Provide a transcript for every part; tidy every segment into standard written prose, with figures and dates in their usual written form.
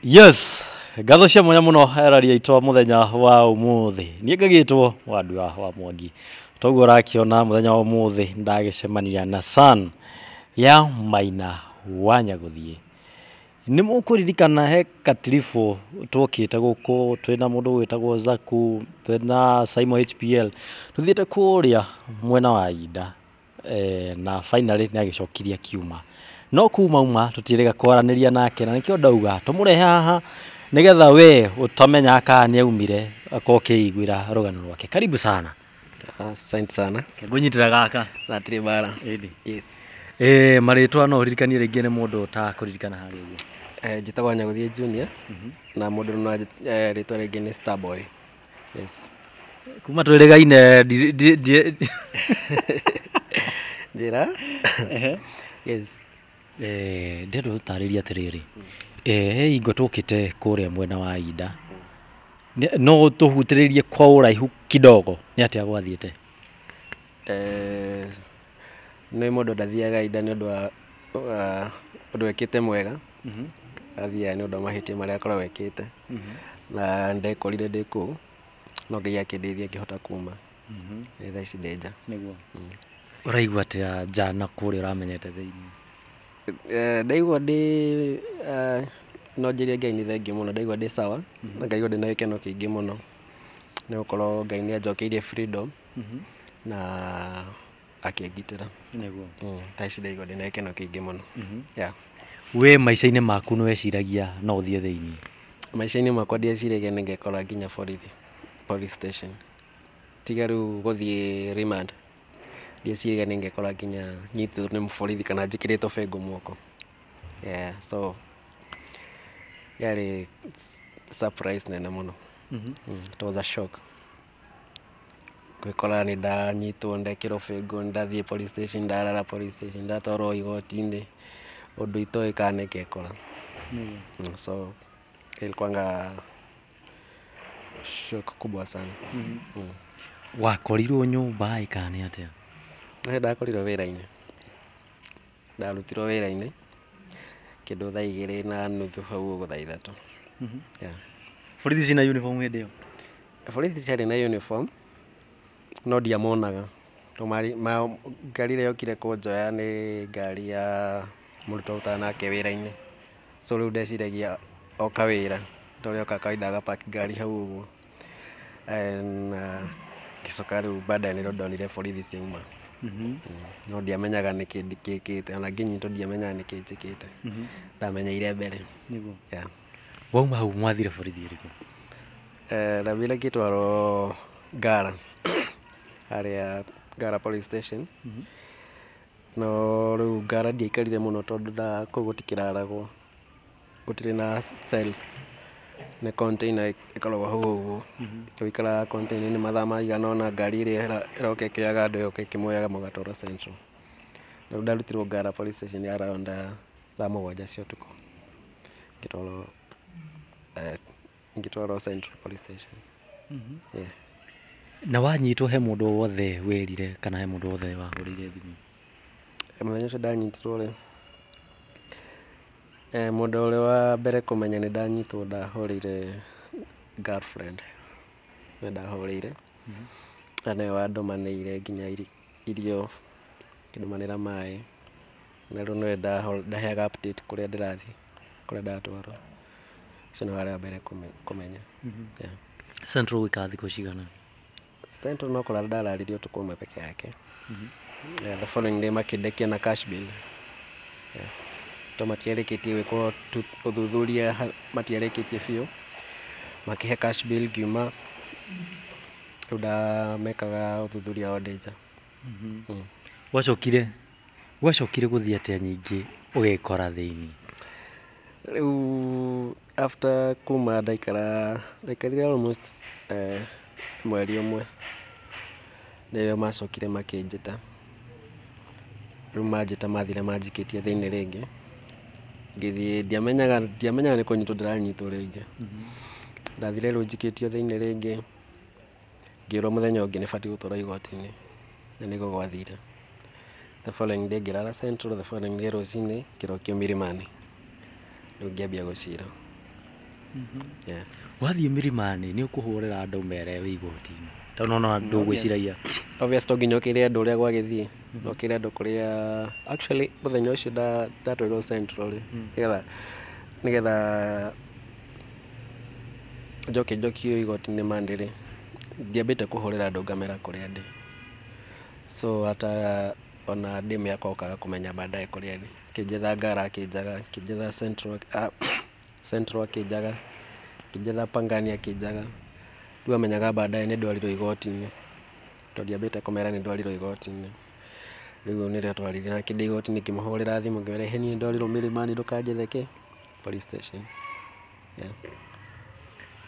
Yes, ngatho cia mwanya mũno eraria aitũ a mũthenya wa ũmũthĩ. Niĩ ngagĩtwo Wandua wa Mwangi. Toguo ũrakĩona mũthenya wa ũmũthĩ ndagĩcemania na San ya Maina wa Nyagũthiĩ. Nĩ mũkũririkana he katiribũ twokĩte gũkũ twĩna mũndũ wĩtagwo Zaku, twĩna Simon HPL, tũthiĩte kũrĩa mwena wa Inda na finally nĩ agĩcokirie akiuma. No kuma uma tũtiĩrĩga kwaranĩria nake na nĩkĩo ndauga tũmũrehe haha nĩgetha we ũtamenyaga kana nĩ aumire akorwo ũkĩiguĩra rũgano rwake. Karibu sana. Asante sana. Ngũnyitĩra gaka. Hatirĩ bara. Ĩndĩ. Yes. Marĩtwa no ũririkanie rĩngĩ nĩ mũndũ ũtakũririkana harĩa ũguo. Njĩtagwo Nyagũthiĩ Junior na mũndũ no rĩtwa rĩngĩ nĩ Starboy. Yes. Kuma twĩrĩgaine Njĩra. Yes. Ndĩrenda ũtarĩrie atĩrĩrĩ, he hingo tũkĩte kũrĩa mwena wa Inda. No tũhutĩrĩrie kwa ũraihu kidogo nĩ atĩa gwathiĩte? Nĩ mũndũ ndathiaga Inda nĩ ũndũ wa ũndũ ekĩte mwega. Athiaga nĩ ũndũ wa mahĩtia marĩa akoragwo ekĩte. Na ndekorire ndĩ kũu no Ngai akĩndeithia ngĩhota kuma. Thaa ici ndĩ nja. Nĩguo. Ũraigua atĩa nja na kũrĩa ũramenyete thĩinĩ? Ndaigua ndĩ no njĩre Ngai nĩ thengiũ mũno, ndaigua ndĩ sawa na ngaigua ndĩna gĩkeno kĩingĩ mũno nĩ gũkorwo Ngai nĩ anjokeirie freedom na akĩngitĩra. Nĩguo. Thaa ici ndaigua ndĩna gĩkeno kĩingĩ mũno. Yeah. We maica-inĩ maku nĩ weciragia no ũthiĩ thĩinĩ? Maica-inĩ makwa ndieciragia nĩ ngekora nginya borithi, police station. Tiga rĩu gũthiĩ remand, ndieciragia nĩ ngekora nginya nyitĩtwo nĩ borithi kana njĩkĩrĩtwo bengũ moko. Yeah, so yarĩ surprise nene mũno. It was a shock. Gwĩkora nĩ ndanyitwo ndekĩrwo bengũ, ndathiĩ police station, ndarara police station, ndatwarwo igoti-inĩ, ũndũ itoĩ kana nĩ ngekora. So ilikuwanga shock kubwa sana. Wakorirwo nyũmba ĩ kana nĩ atĩa? Nĩ ndakorirwo wĩra-inĩ, ndarutirwo wĩra-inĩ kĩndũ thaa 2:30 hau ũguo thaa 3. Yeah. Borithi cina uniform hĩndĩ ĩyo? Borithi ciarĩ na uniform no ndiamonaga. Ngari ĩrĩa yokire kũnjoya nĩ ngari ya mũndũ twarutaga nake wĩra-inĩ. So rĩu ndeciragia oka wĩra ta ũrĩa okaga kawaida agapark ngari hau ũguo. Na ngĩcoka rĩu baadaye nĩrĩo ndonire borithi ciauma. No ndiamenyaga nĩkĩ ngĩkĩte ona ngĩnyitwo ndiamenyaga nĩkĩ njĩkĩte. Ndamenyeire mbere. Nĩguo. Yeah. Wauma hau mwathire borithi ĩrĩkũ? Ndambire ngĩtwarwo Ngara, harĩa Ngara police station. No rĩu Ngara ndiaikarire mũno tondũ kũu gũtikĩraragwo, gũtirĩ na cells, nĩ container ĩkoragwo hau ũguo. Ũikaraga container -inĩ mathaa maigana ũna ngari ĩrĩa ĩroka ĩkĩoyaga andũ ĩgoka ĩkĩmuoyaga mũgatwarwo Central. Rĩu ndarutirwo Ngara police station around thaa 7 cia ũtukũ, ngĩtwarwo Central police station. Yeah. Na wanyitwo he mũndũ wothe wĩrire kana he mũndũ wothe wahũrĩire thimũ? Mũthenya ũcio ndanyitirwo rĩ, mũndũ ũrĩa wa mbere kũmenya nĩ ndanyitwo ndahũrĩire girlfriend, nĩwe ndahũrĩire na nĩwe wandũmanĩire nginya irio, akĩndũmanĩra maĩ, na rĩu nĩwe ndaheaga update kũrĩa ndĩrathiĩ, kũrĩa ndatwarwo. Ũcio nĩwe warĩ wa mbere kũmenya. Yeah. Central ũgũikara thikũ cigana? Central no kũrara ndararire ũtukũ ũmwe peke yake. Yeah, the following day makĩndekia na cash bail. Yeah. To matiarĩkĩtie gwĩkwo ũthuthuria, matiarĩkĩtie biũ, makĩhe cash bail ngiuma, rĩu ndamekaga ũthuthuria o ndĩ nja. Gwacokire gũthiĩ atĩa nyingĩ ũgekora thĩinĩ? Rĩu after kuma ndaikara, ndaikarire almost mweri ũmwe, nĩrĩo macokire makĩnjĩta. Rĩu manjĩta mathire manjikĩtie thĩinĩ rĩngĩ, ngĩthiĩ ndiamenyaga nĩ kũnyitwo ndĩranyitwo rĩngĩ. Ndathire rĩu njikĩtio thĩinĩ rĩngĩ, ngĩrwo mũthenya ũngĩ nĩ batiĩ gũtwarwo igoti-inĩ, na nĩguo gwathire. The following day ngĩrara Central, the following day rũcinĩ ngĩrokio Milimani, rĩu ngĩambia gũcira. Yeah. Wathiĩ Milimani nĩ ũkũhũrĩra andũ mere wĩ igoti-inĩ, tondũ nona andũ gwĩciragia. Obvious to nginya ũkĩre andũ ũrĩa gwagĩthiĩ, no ũkĩre andũ kũrĩa actually mũthenya ũcio ndatwarirwo Central rĩ, nĩgetha njoke njokio igoti-inĩ Monday rĩ, ndiambĩte kũhũrĩra andũ ngamera kũrĩa ndĩ. So hata ona ndĩmĩ yakwa okaga kũmenya baadaye kũrĩa ndĩ. Akĩnjetha Ngara akĩnjaga, akĩnjetha Central, Central akĩnjaga, akĩnjetha Pangani akĩnjaga. Rĩu amenyaga baadaye nĩ ndwarirwo igoti-inĩ, tondũ ndiambĩte kũmera nĩ ndwarirwo igoti-inĩ. Rĩu nĩrĩo twarire nake ndĩ igoti-inĩ ngĩmũhũrĩra thimũ ngĩmwĩra ĩhĩ niĩ ndwarirwo Milimani ndũkanjethe kĩ police station. Yeah.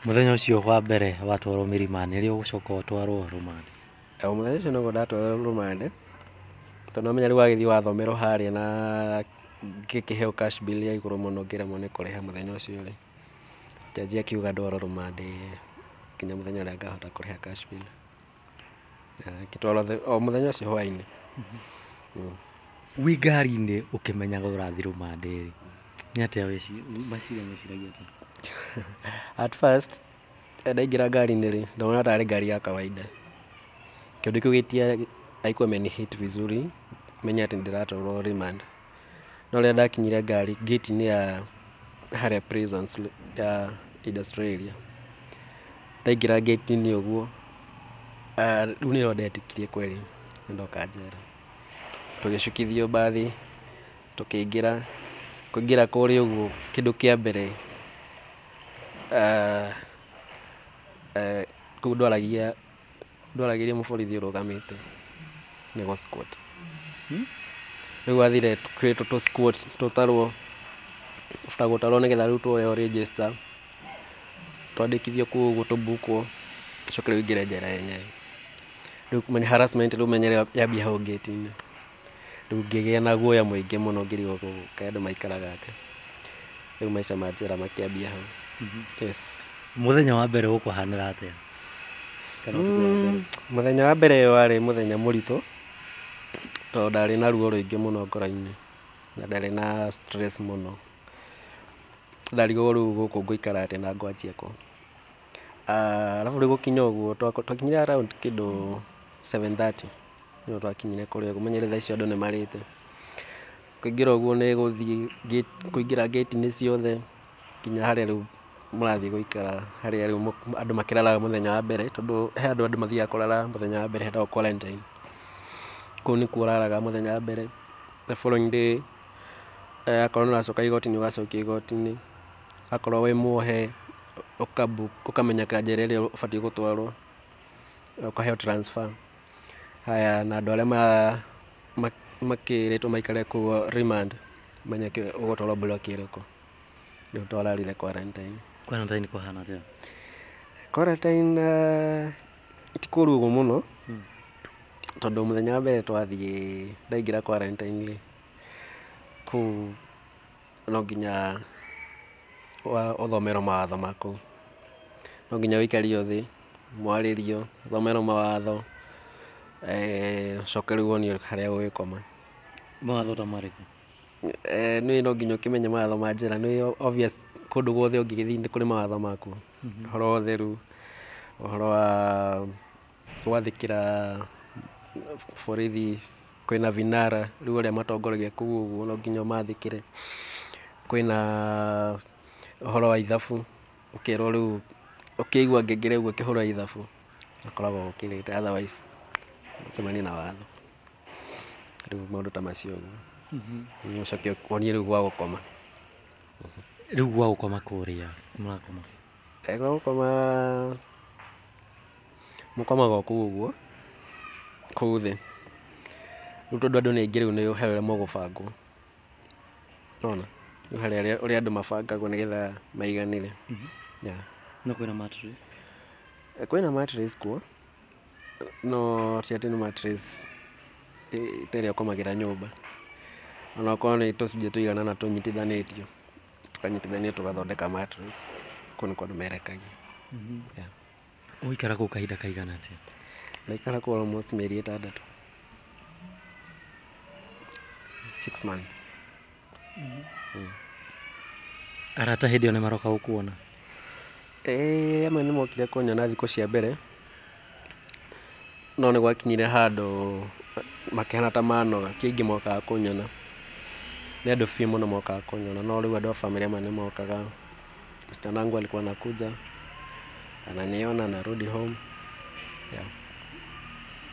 Mũthenya ũcio wa mbere watwarwo Milimani rĩrĩa ũgũcoka ũtwarwo rũmande? O mũthenya ũcio noguo ndatwarirwo rũmande, tondũ nĩwamenya rĩu wagĩthiĩ wathomerwo harĩa na ngĩkĩheo cash bill ya igũrũ mũno ngĩremwo nĩ kũrĩha mũthenya ũcio rĩ, jaji akiuga ndwarwo rũmande nginya mũthenya ũrĩa ngahota kũrĩha cash bill. Ngĩtwarwo o mũthenya ũcio hwainĩ. Wĩ ngari-inĩ ũkĩmenyaga ũrathiĩ rũmande rĩ, nĩ atĩa meciria meciragia atĩa? At first ndaingĩra ngari-inĩ rĩ, ndona tarĩ ngari ya kawaida. Kĩndũ kĩu gĩtia haikuwa imenihit vizuri, menye atĩ ndĩratwarwo remand. No rĩrĩa ndakinyire ngari gate-inĩ ya harĩa prisons ya industrial area, ndaingĩra gate-inĩ ũguo, rĩu nĩrĩo ndetĩkirie kweli nĩ ndoka njera. Tũgĩcukithio mbathi, tũkĩingĩra, kũingĩra kũrĩa ũguo kĩndũ kĩa mbere kũu ndwaragĩria mũborithi ũrũgamĩte nĩ gũ squat. Rĩu wathire twĩtwo tũ squat tũtarwo, after gũtarwo nĩgetha rĩu tuoywo register, twandĩkithio kũu ũguo tũbukwo, ũcoke rĩu ũingĩre njera yenyewe. Rĩu kũmenya harassment rĩu ũmenye yambia hau gate-inĩ. Rĩu ngĩgĩa na guoya mũingĩ mũno ngĩrigwo kaĩ andũ maikaraga atĩa. Rĩu maica ma njera makĩambia hau. Yes. Mũthenya wa mbere ũkũhanĩra atĩa? Kana ũtukũ wa mbere? Mũthenya wa mbere warĩ mũthenya mũritũ, tondũ ndarĩ na ruo rũingĩ mũno ngoro-inĩ, na ndarĩ na stress mũno. Ndarigwo rĩu gũkũ ngũikara atĩa na ngwanjia kũ. Arabu rĩu gũkinya ũguo twakinyire around kĩndũ 7:30 nĩguo twakinyire kũrĩa ũguo, ũmenye rĩu thaa icio andũ nĩ marĩte. Kũingĩra ũguo nĩ gũthiĩ kũingĩra gate-inĩ ciothe nginya harĩa rĩu mũrathiĩ gũikara, harĩa rĩu andũ makĩraraga mũthenya wa mbere, tondũ he handũ andũ mathiaga kũrara mũthenya wa mbere hetagwo quarantine. Kũu nĩkuo ũraraga mũthenya wa mbere. The following day akorwo nĩ ũracoka igoti-inĩ ũgacokio igoti-inĩ, akorwo wĩ muohe ũkamenyeka njera ĩrĩa ũbatiĩ gũtwarwo, ũkaheo transfer. Haya na andũ arĩa makĩrĩtwo maikare kũu remand menyeke ũgũtwarwo block ĩrĩkũ. Rĩu twararire quarantine. Quarantine kũhana atĩa? Quarantine ti kũũru ũguo mũno, tondũ mũthenya wa mbere twathiĩ ndaingĩra quarantine rĩ, kũu no nginya ũthomerwo mawatho ma kũu. No nginya ũikario thĩ, mwarĩrio, ũthomerwo mawatho, ũcoke rĩu wonio harĩa ũgũgĩkoma. Mawatho ta marĩkũ? Nĩ no nginya ũkĩmenye mawatho ma njera, nĩ obvious kũndũ guothe ũngĩgĩthiĩ nĩ kũrĩ mawatho makuo. Ũhoro wa ũtheru, ũhoro wa gwathĩkĩra borithi, kwĩna vinara rĩu arĩa matongoragia kũu ũguo no nginya ũmathĩkĩre. Kwĩna ũhoro wa ithabu, ũkerwo rĩu ũkĩigua ngengere ũguo ũkĩhũra ithabu ũkoragwo ũkĩrĩte, otherwise ũcemanie na watho. Rĩu maũndũ ta macio ũguo. Ũcoke wonio rĩu gwa gũkoma. Rĩu gwa gũkoma kũrĩa mũrakoma? Gwa gũkoma mũkomaga o kũu ũguo, kũu thĩ. Rĩu tondũ andũ nĩ aingĩ rĩu nĩ he ũrĩa mũgũbangwo. Nĩwona? Rĩu harĩ ũrĩa andũ mabangagwo nĩgetha maiganĩre. Yeah. No kwĩna mattress? Kwĩna mattress kuo, no ti atĩ nĩ mattress ta ĩrĩa ũkomagĩra nyũmba. Ona okorwo nĩ tũcunjĩ tũigana ũna tũnyitithanĩtio, tũkanyitithanio tũgathondeka mattress. Kũu nĩkuo andũ merekagia. Yeah. Ũikara kũu kahinda kaigana atĩa? Ndaikara kũu almost mĩeri 6. 6 months. Arata hĩndĩ ĩyo nĩ maroka gũkuona? Ĩĩ amwe nĩ mokire kũnyona thikũ cia mbere, no nĩ gwakinyire handũ makĩhana ta manoga, ti aingĩ mokaga kũnyona. Nĩ andũ few mũno mokaga kũnyona, no rĩu andũ a bamĩrĩ amwe nĩ mokaga. Msichana wangu alikuwa anakuja ananiona anarudi home, yeah.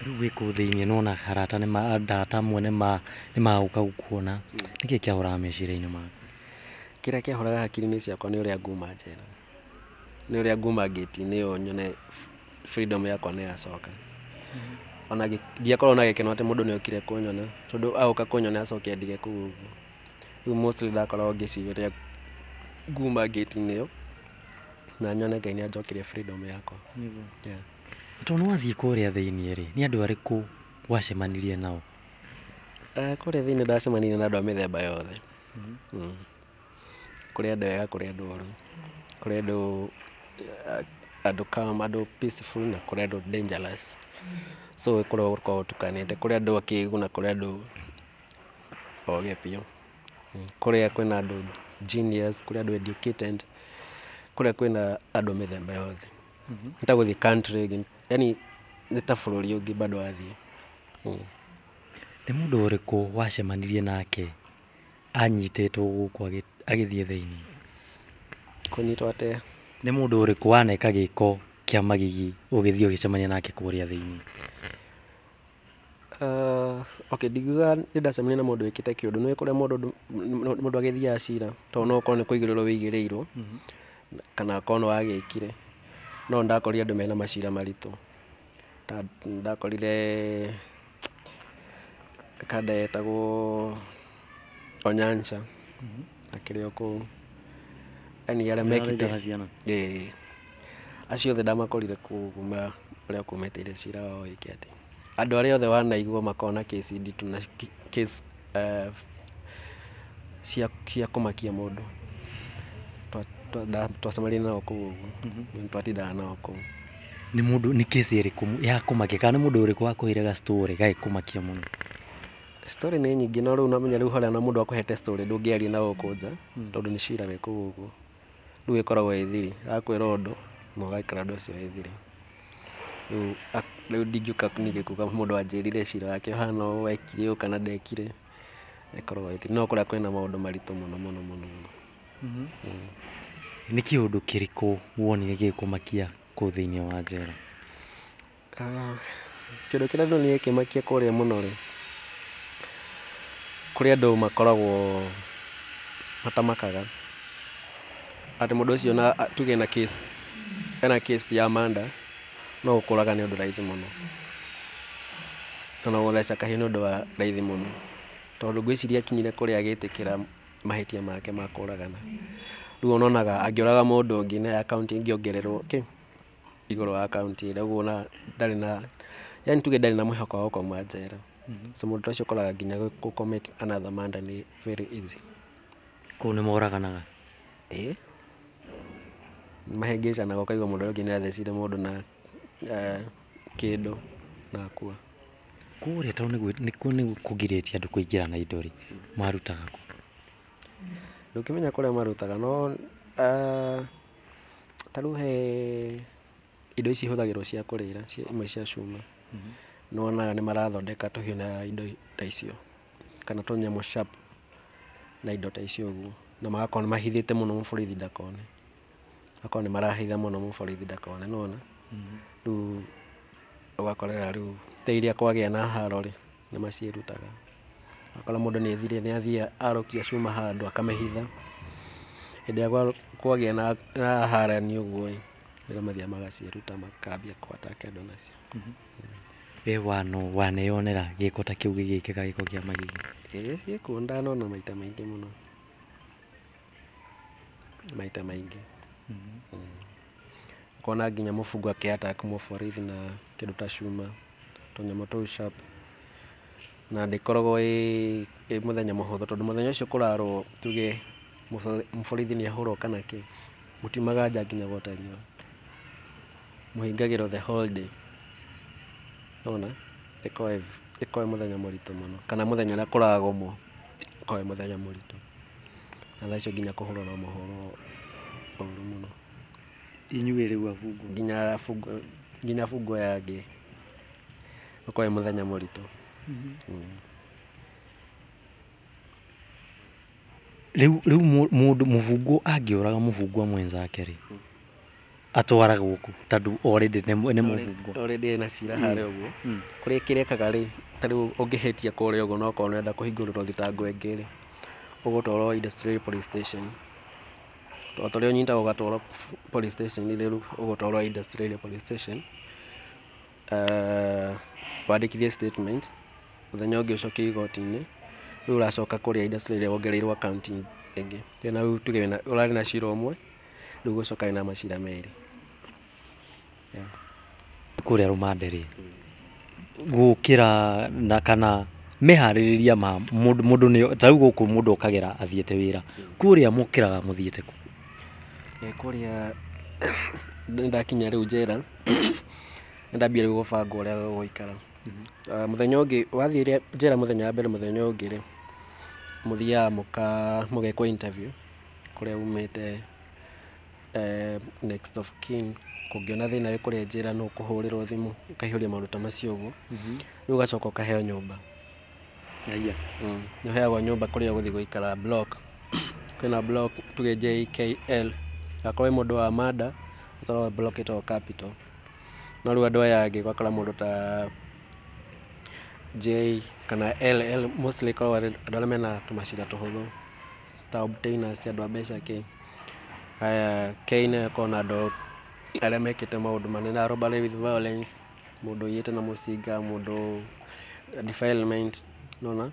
Rĩu wĩ kũu thĩiniĩ nĩwona arata nĩma andata amwe nĩmagũka gũkuona, nĩkĩĩ kĩahũraga meciria-inĩ maku? Kĩrĩa kĩahũraga hakiri-inĩ ciakwa nĩ ũrĩa nguma njera, nĩ ũrĩa nguma ngĩti-inĩ ĩyo nyone freedom yakwa nĩ yacoka. Ona ndiakoragwo na gĩkeno atĩ mũndũ nĩ okire kũnyona, tondũ agoka kũnyona acoke andige kũu ũguo. Rĩu mostly ndakoragwo ngĩciria ũrĩa nguma ngĩti-inĩ ĩyo na nyone Ngai nĩ anjokeria freedom yakwa. Yeah. Tondũ nĩwathiĩ kũrĩa thĩiniĩ rĩ, nĩ andũ arĩkũ wacemanirie nao? Kũrĩa thĩiniĩ ndacemanirie na andũ a mĩthemba yothe. Kũrĩ andũ ega, kũrĩ andũ oru, kũrĩ andũ calm, andũ peaceful na kũrĩ andũ dangerous. So kũrĩa gũkoragwo gũtukanĩte, kũrĩ andũ akĩgu na kũrĩ andũ ogĩ biũ. Kũrĩa kwĩna andũ genius, kũrĩ andũ educated, kũrĩa kwĩna andũ mĩthemba yothe. Nĩ ta gũthiĩ country ĩngĩ, yani nĩ ta bũrũri ũngĩ bado wathiĩ. Nĩ mũndũ ũrĩkũ wacemanirie nake anyitĩtwo gũkũ agĩthiĩ thĩiniĩ? Kũnyitwo atĩa? Nĩ mũndũ ũrĩkũ waneka gĩko kĩa magigi ũgĩthiĩ ũgĩcemania nake kũrĩa thĩiniĩ? Okay, ndingiuga nĩ ndacemania na mũndũ wĩkĩte kĩũndũ, nĩ kũrĩa mũndũ agĩthiaga cira, tondũ no ũkorwo nĩ kũigĩrĩrwo wĩigĩrĩirwo, kana akorwo nĩ wagĩkire. No ndakorire andũ mena macira maritũ. Ta ndakorire kanda yetagwo Onyancha, akĩrĩ o kũu. Yani arĩa mekĩte, ĩĩ, acio othe ndamakorire kũu ũguo ũrĩa kumetĩire cira wao wĩke atĩ. Andũ arĩa othe wanaigua makoragwo na case nditũ na case cia kũmakia mũndũ. Twacemanirie nao kũu ũguo, twatindaga nao kũu. Nĩ mũndũ nĩ case ĩrĩkũ ya kũmakia kana nĩ mũndũ ũrĩkũ wakũheire ga story gagĩkũmakia mũno? Story nĩ nyingĩ no rĩu namenya rĩu harĩa na mũndũ akũhete story ndũngĩaria na gũkũ nja tondũ nĩ cira wĩ kũu ũguo. Rĩu ĩkoragwo ĩ thiri, akwĩra ũndũ na ũgaikara ũndũ ũcio wĩ thiri. Rĩu ndingĩũka ningĩ kuga mũndũ anjĩrire cira wake ũhana ũũ, ekire ũũ kana ndekire, ĩkoragwo ĩ thiri. No kũrĩa kwĩna maũndũ maritũ mũno mũno mũno mũno. Nĩ kĩũndũ kĩrĩkũ wonire gĩgĩkũmakia kũu thĩiniĩ wa njera? Kĩndũ kĩrĩa ndonire gĩkĩmakia kũrĩa mũno rĩ, kũrĩ andũ makoragwo matamakaga atĩ mũndũ ũcio na tuge na case, ena case ya murder, no gũkũraga nĩ ũndũ raithi mũno, kana gũtheca kahiũ nĩ ũndũ wa raithi mũno, tondũ ngwĩciria akinyire kũrĩa agĩtĩkĩra mahĩtia make ma kũragana. Rĩu ononaga angĩũraga mũndũ ũngĩ na akaunti ĩngĩongererwo kĩ igũrũ wa akaunti ĩrĩa, ũguo ona ndarĩ na, yani tuge ndarĩ na mwĩhoko wa gũkauma njera. So mũndũ ta ũcio ũkoraga nginya gũ commit another murder nĩ very easy. Kũu nĩ moraganaga? Ĩĩ, mahĩngĩcanaga ũkaigua mũndũ ũrĩa ũngĩ nĩ athecire mũndũ na kĩndũ na akua. Kũrĩa tondũ nĩ kũgirĩtie andũ kũingĩra na indo rĩ, marutaga kũ? Ndũngĩmenya kũrĩa marutaga no ta rĩu he indo ici ihũthagĩrwo cia kũrĩra imwe cia cuma, nĩ wonaga nĩ marathondeka tũhiũ na indo ta icio kana tũnyamũ sharp na indo ta icio ũguo, na magakorwo nĩ mahithĩte mũno mũborithi ndakone, magakorwo nĩ marahitha mũno mũborithi ndakone, nĩ wona? Rĩu ũgakorera rĩu ta iria kwagĩa na haro rĩ, nĩ maciĩrutaga. Ũgakora mũndũ nĩ athire nĩ athiĩ arũkia cuma handũ akamĩhitha, hĩndĩ ĩrĩa kwagĩa na harani ũguo ĩ, nĩrĩo mathiaga magaciĩruta makambia kũ attack andũ nacio. We waneyonera gĩko ta kĩu gĩgĩkĩka gĩko kĩa magigi? Ĩĩ ciĩkuo ndanona maita maingĩ mũno, maita maingĩ. Ũkona nginya mũbungo akĩ attack mũborithi na kĩndũ ta cuma, tũnyamũ tũu sharp, na ndĩkoragwo ĩ mũthenya mũhũthũ tondũ mũthenya ũcio kũrarwo tuge mũborithi nĩ ahũrwo kana kĩ, mũtiumaga nja nginya gwata riũa, mũhingagĩrwo the whole day, nĩwona? Ĩkoragwo ĩ mũthenya mũritũ mũno, kana mũthenya ũrĩa kũragomwo, ũkoragwo wĩ mũthenya mũritũ, na thaa icio nginya kũhũrwo no mũhũrwo ũru mũno. Inyuĩ rĩu abungwo. Nginya abungwo aya angĩ. Ũkoragwo wĩ mũthenya mũritũ. Rĩu mũndũ mũbungwo angĩũraga mũbungwa mwenzake rĩ, atwaragwo kũ? Tondũ already nĩ mũbungwa. Already ena cira harĩa ũguo. Kũrĩa kĩrekaga rĩ, ta rĩu ũngĩhĩtia kũrĩa ũguo na okorwo nĩũrenda kũhingũrĩrwo thitango ĩngĩ rĩ, ũgũtwarwo Industrial Police Station. O ta ũrĩa ũnyitagwo ũgatwarwo police station rĩu ũgũtwarwo Industrial Police Station. Wandĩkithie statement, mũthenya ũngĩ ũcokio igoti-inĩ, rĩu ũracoka kũrĩa Industrial wongereirwo account ĩngĩ. Na rĩu tuge ũrarĩ na cira ũmwe, rĩu ũgũcoka wĩna macira merĩ. Kũrĩa rũmande rĩ, gũkĩra na kana meharĩrĩria ma mũndũ mũndũ nĩ ta rĩu gũkũ mũndũ okagĩra athiĩte wĩra, kũrĩa mũkĩraga mũthiĩte kũ? Kũrĩa nĩndakinya rĩu njera, nĩndambia rĩu gũbanga ũrĩa gũgũikara. Mũthenya ũngĩ wathiĩ njera mũthenya wa mbere mũthenya ũngĩ rĩ, mũthiaga mũgekwo interview kũrĩa umĩte, next of kin, kũngĩona thĩna wĩ kũrĩa njera no ũkũhũrĩrwo thimũ ũkaihũria maũndũ ta macio ũguo. Rĩu ũgacoka ũkaheo nyũmba. Nĩ ũheagwo nyũmba kũrĩa ũgũthiĩ gũikara block. Kwĩna block tuge JKL, akorwo wĩ mũndũ wa murder ũtwaragwo block ĩtagwo Capital. No rĩu andũ aya angĩ ũgakora mũndũ ta J kana LL mostly ĩkoragwo arĩ andũ arĩa mena tũmacira tũhũthũ ta obtainers, andũ a mbeca kĩ. Haya K nayo ĩkoragwo na andũ arĩa mekĩte maũndũ manene, robbery with violence, mũndũ ũiyĩte na mũcinga, mũndũ defilement, nĩwona.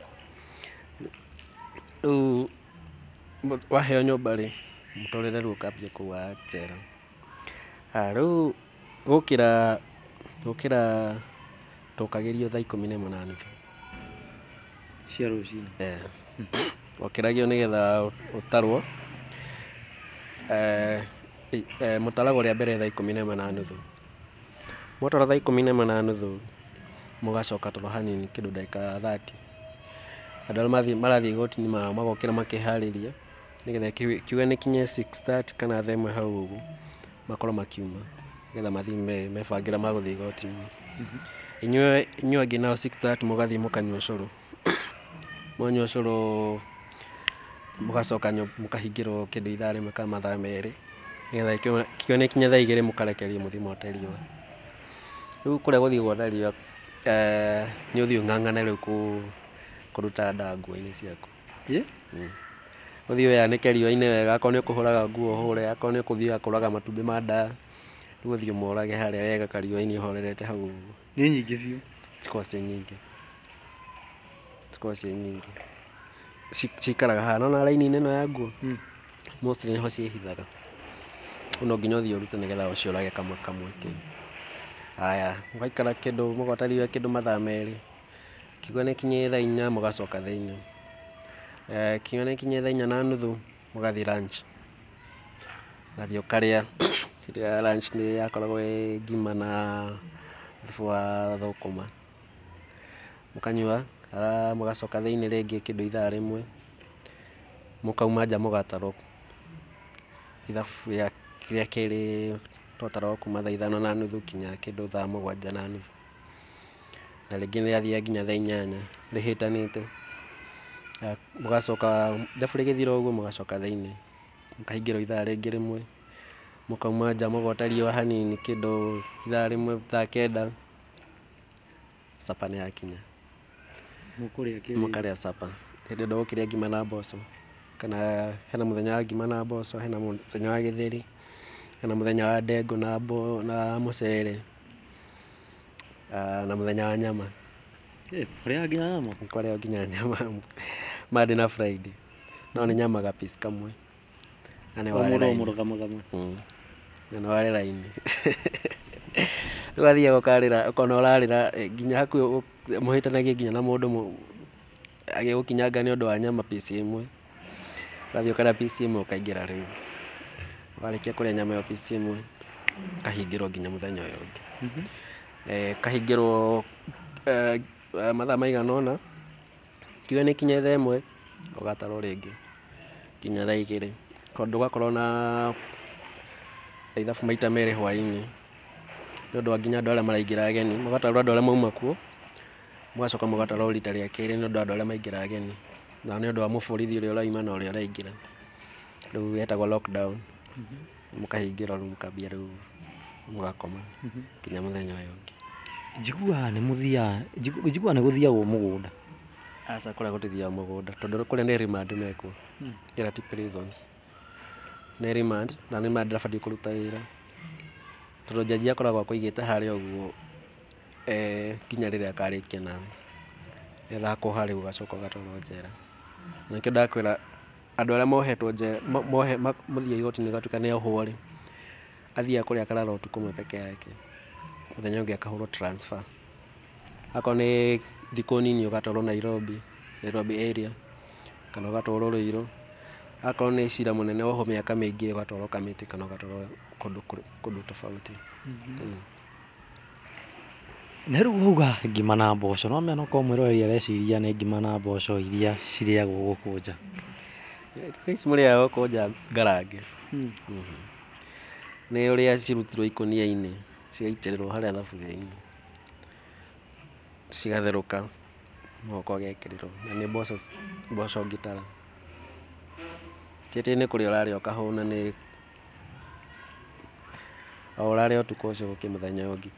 Rĩu waheo nyũmba rĩ, mũtũrĩre rĩu ũkambia kũu wa njera. Rĩu gũkĩra tũkagĩrio thaa 11 na nuthu. Cia rũcinĩ. Wokĩragio nĩgetha ũtarwo. Mũtaragwo rĩa mbere thaa 11 na nuthu. Mwatara thaa 11 na nuthu, mũgacoka toro hanini kĩndũ ndagĩka 30. Andũ arĩa marathiĩ igoti-inĩ magokĩra makeharĩria nĩgetha kiuga nĩ kinye 6:30 kana thaa 1 hau ũguo makorwo makiuma nĩgetha mathiĩ mebangĩra magũthiĩ igoti-inĩ. Inyuĩ angĩ nao 6:30 mũgathiĩ mũkanyua ũcũrũ. Mwanyua ũcũrũ mũgacoka mũkahingĩrwo kĩndũ ithaa rĩmwe kana mathaa merĩ nĩgetha kiuga nĩ kinye thaa 2 mũkarekererio mũthiĩ mwote riũa. Rĩu kũrĩa gũthiĩ gwota riũa nĩ ũthiĩ ũng'ang'ane rĩu kũruta nda nguo-inĩ ciaku. Ũthiĩ wĩyanĩke riũa-inĩ wega, akorwo nĩ ũkũhũraga nguo ũhũre, akorwo nĩ ũkũthiaga kũraga matumbĩ ma nda, rĩu ũthiĩ ũmorage harĩa wega kariũa-inĩ ũhorerete hau ũguo. Nĩ nyingĩ biũ. Cikoragwo ciĩ nyingĩ. Cikoragwo ciĩ nyingĩ. Cikaraga haha, nĩwona raini-inĩ ĩno ya nguo? Mostly nĩho ciĩhithaga. Rĩu no nginya ũthiĩ ũrute nĩgetha ũciũrage kamwe kamwe kĩ. Haya, mũgaikara kĩndũ mũgota riũa kĩndũ mathaa merĩ. Kiuga nĩ kinye thaa 4 mũgacoka thĩinĩ. Kiuga nĩ kinye thaa 4 na nuthu mũgathiĩ lunch. Ũgathiĩ ũkarĩa. Kĩrĩa lunch nĩ yakoragwo ĩ ngima na thubu wa thũkũma. Mũkanyua, mũgacoka thĩinĩ rĩngĩ kĩndũ ithaa rĩmwe. Mũkauma nja mũgatarwo. Ithabu rĩa kerĩ twataragwo kuma thaa 5 na nuthu nginya kĩndũ thaa 7 na nuthu. Na rĩngĩ nĩ rĩathiaga nginya thaa 8 rĩhĩtanĩte. Mũgacoka ithabu rĩgĩthira ũguo mũgacoka thĩinĩ. Mũkahingĩrwo ithaa rĩngĩ rĩmwe. Mũkauma nja mũgota riũa hanini kĩndũ ithaa rĩmwe thaa 9. Supper nĩ yakinya. Mũkũrĩa kĩ? Mũkarĩa supper. Hĩndĩ ĩyo ndũgũkĩrĩa ngima na mboco. Kana hena mũthenya wa ngima na mboco, hena mũthenya wa gĩtheri, hena mũthenya wa ndengũ na mũcere, na mũthenya wa nyama. Ũrĩaga nginya nyama? Nĩkwarĩagwo nginya nyama Monday na Friday. No nĩ nyama ga piece kamwe. Na nĩ ware O raini. mũndũ kamwe kamwe. Na nĩ ware raini. Rĩu wathiaga ũkarĩra, ũkona ũrarĩra nginya hakuhĩ mũhĩtanagie nginya na mũndũ agĩgũkinyanga nĩ ũndũ wa nyama piece ĩmwe. Ũgathiĩ ũkarĩa piece ĩmwe ũkaingĩra rĩu. Warĩkia kũrĩa nyama ĩyo piece ĩmwe, ũkahingĩrwo nginya mũthenya ũyũ ũngĩ. Ũkahingĩrwo mathaa maigana ũna, kiuga nĩ kinye thaa 1 ũgatarwo rĩngĩ nginya thaa 2. Tondũ ũgakorwo na Ithabu maita merĩ hwaĩ-inĩ, nĩ ũndũ wa nginya andũ arĩa maraingĩra ageni, mũgatarwo andũ arĩa mauma kuo, mũgacoka mũgatarwo rita rĩa kerĩ nĩ ũndũ wa andũ arĩa maingĩra ageni, na nĩ ũndũ wa mũborithi ũrĩa ũrauma na ũrĩa ũraingĩra. Rĩu yetagwo lockdown, mũkahingĩrwo rĩu mũkambia rĩu mũgakoma nginya mũthenya ũyũ ũngĩ. Njiguaga nĩ mũthiaga, njiguaga nĩ gũthiagwo mũgũnda. Aca kũrĩa gũtithiagwo mũgũnda tondũ kũrĩa nĩ remand mekwo, ĩrĩa ti prisons. Nĩ remand na remand ndabatiĩ kũruta wĩra tondũ jaji akoragwo akũigĩte harĩa ũguo nginya rĩrĩa akarĩkia nawe. Nĩgetha akuoha rĩu ũgacoka ũgatwarwo njera. Na nĩkĩo ndakwĩra andũ arĩa mohetwo njera, mũthiĩ igoti-inĩ gũgatuĩka nĩ ohwo rĩ, athiaga kũrĩa akarara ũtukũ ũmwe peke yake, mũthenya ũyũ ũngĩ akahũrwo transfer. Akorwo nĩ thikũ nini ũgatwarwo Nairobi, Nairobi area, kana ũgatwarwo Ruiru. Akorwo nĩ cira mũnene wohwo mĩaka mĩingĩ ũgatwarwo Kamiti kana ũgatwarwo kũndũ tofauti. Na rĩu wauga ngima na mboco, no menya okorwo mwĩroreri areciria nĩ ngima na mboco iria cirĩagwo gũkũ nja. Ici mũrĩaga gũkũ nja ngarange. Nĩ ũrĩa cirutirwo ikũnia-inĩ cigaitĩrĩrwo harĩa thaburia-inĩ, cigatherũka ũgoka ũgekĩrĩrwo na nĩ mboco mboco ngĩtara. Ti atĩ nĩ kũrĩa ũrarĩa ũkahũna, nĩ o ũrarĩa ũtukũ ũcio gũkĩ mũthenya ũyũ ũngĩ.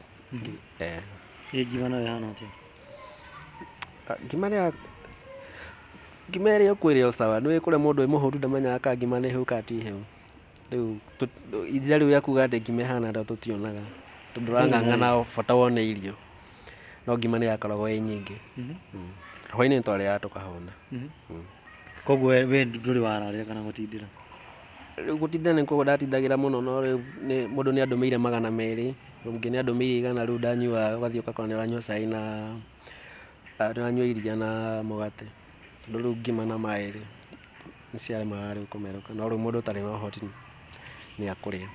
Ĩ ngima nayo ĩhana atĩa? Ngima nĩ ngima ĩrĩa ũkwĩrĩa o sawa, nĩ kũrĩa mũndũ wĩ mũhũtu ndamenyaga kana ngima nĩ hĩu kana ti hĩu. Rĩu ihinda rĩu rĩa kuga atĩ ngima ĩhana atĩa tũtionaga tondũ ũrang'ang'ana bata wone irio, no ngima nĩ yakoragwo ĩ nyingĩ. Hwaĩ-inĩ nĩ twarĩaga tũkahũna. Koguo we ndũrĩ wararĩra kana gũtindĩra? Rĩu gũtindĩra nĩkuo ndatindagĩra mũno, no rĩu mũndũ nĩ andũmĩire 200, ũngĩ nĩ andũmĩire 100, rĩu ndanyuaga ũgathiĩ ũgakora nĩ ũranyua cai na nĩ ũranyua iria na mũgate, tondũ rĩu ngima na maĩ rĩ, nĩ ciaremaga rĩu kũmerũka, no rĩu mũndũ ũtarĩ na ũhoti nĩ akũrĩa.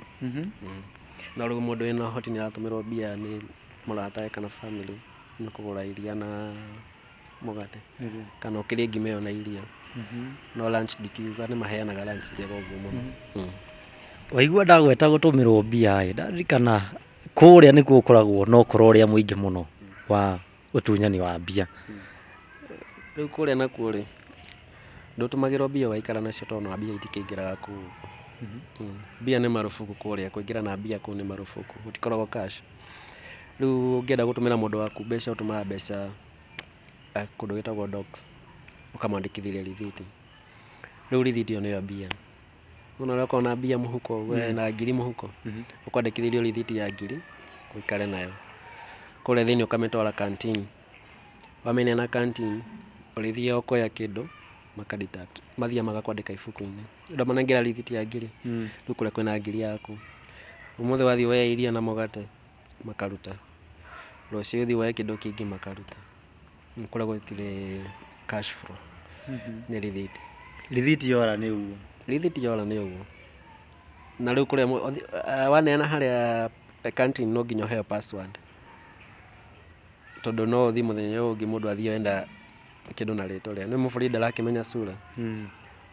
No rĩu mũndũ wĩna ũhoti nĩ aratũmĩrwo mbia nĩ mũratawe kana family nĩ kũgũra iria na mũgate, kana ũkĩrĩe ngima ĩyo na iria. No lunch ndikiuga nĩ maheanaga lunch njega ũguo mũno. Waigua ndagweta gũtũmĩrwo mbia ĩ, ndaririkana kũrĩa nĩkuo gũkoragwo na ũkora ũrĩa mũingĩ mũno wa ũtunyani wa mbia. Rĩu kũrĩa nakuo rĩ, ndũtũmagĩrwo mbia ũgaikara nacio tondũ ona mbia itikĩingĩraga kũu ũguo. Mbia nĩ marubuku kũrĩa, kũingĩra na mbia kũu nĩ marubuku, gũtikoragwo cash. Rĩu ũngĩenda gũtũmĩra mũndũ waku mbeca ũtũmaga mbeca kũndũ gwĩtagwo docks, ũkamwandĩkithĩria rĩthiti. Rĩu rĩthiti ĩyo nĩyo mbia. Nĩwona ũrĩa ũkoragwo na mbia mũhuko, we na ngiri mũhuko, ũkwandĩkithĩrio rĩthiti ya ngiri, ũikare nayo. Kũrĩa thĩinĩ ũkamĩtwara canteen. Wamĩneana canteen, ũrĩthiaga ũkoya kĩndũ, maka deduct, mathiaga magakwandĩka ibuku-inĩ. Ndamanengera rĩthiti ya ngiri, rĩu kũrĩa kwĩna ngiri yaku. Ũmũthĩ wathiĩ woya iria na mũgate, makaruta. Rũciũ ũthiĩ woe kĩndũ kĩngĩ makaruta. Kũrĩa gũtirĩ cash flow, nĩ rĩthiti. Rĩthiti yora nĩ ũguo. Rĩthiti yora nĩ ũguo. Na rĩu kũrĩa waneana harĩa canteen no nginya ũheo password. Tondũ no ũthiĩ mũthenya ũyũ ũngĩ mũndũ athiĩ enda kĩndũ na rĩtwa rĩa, nĩ mũborithi ndarakĩmenya sura.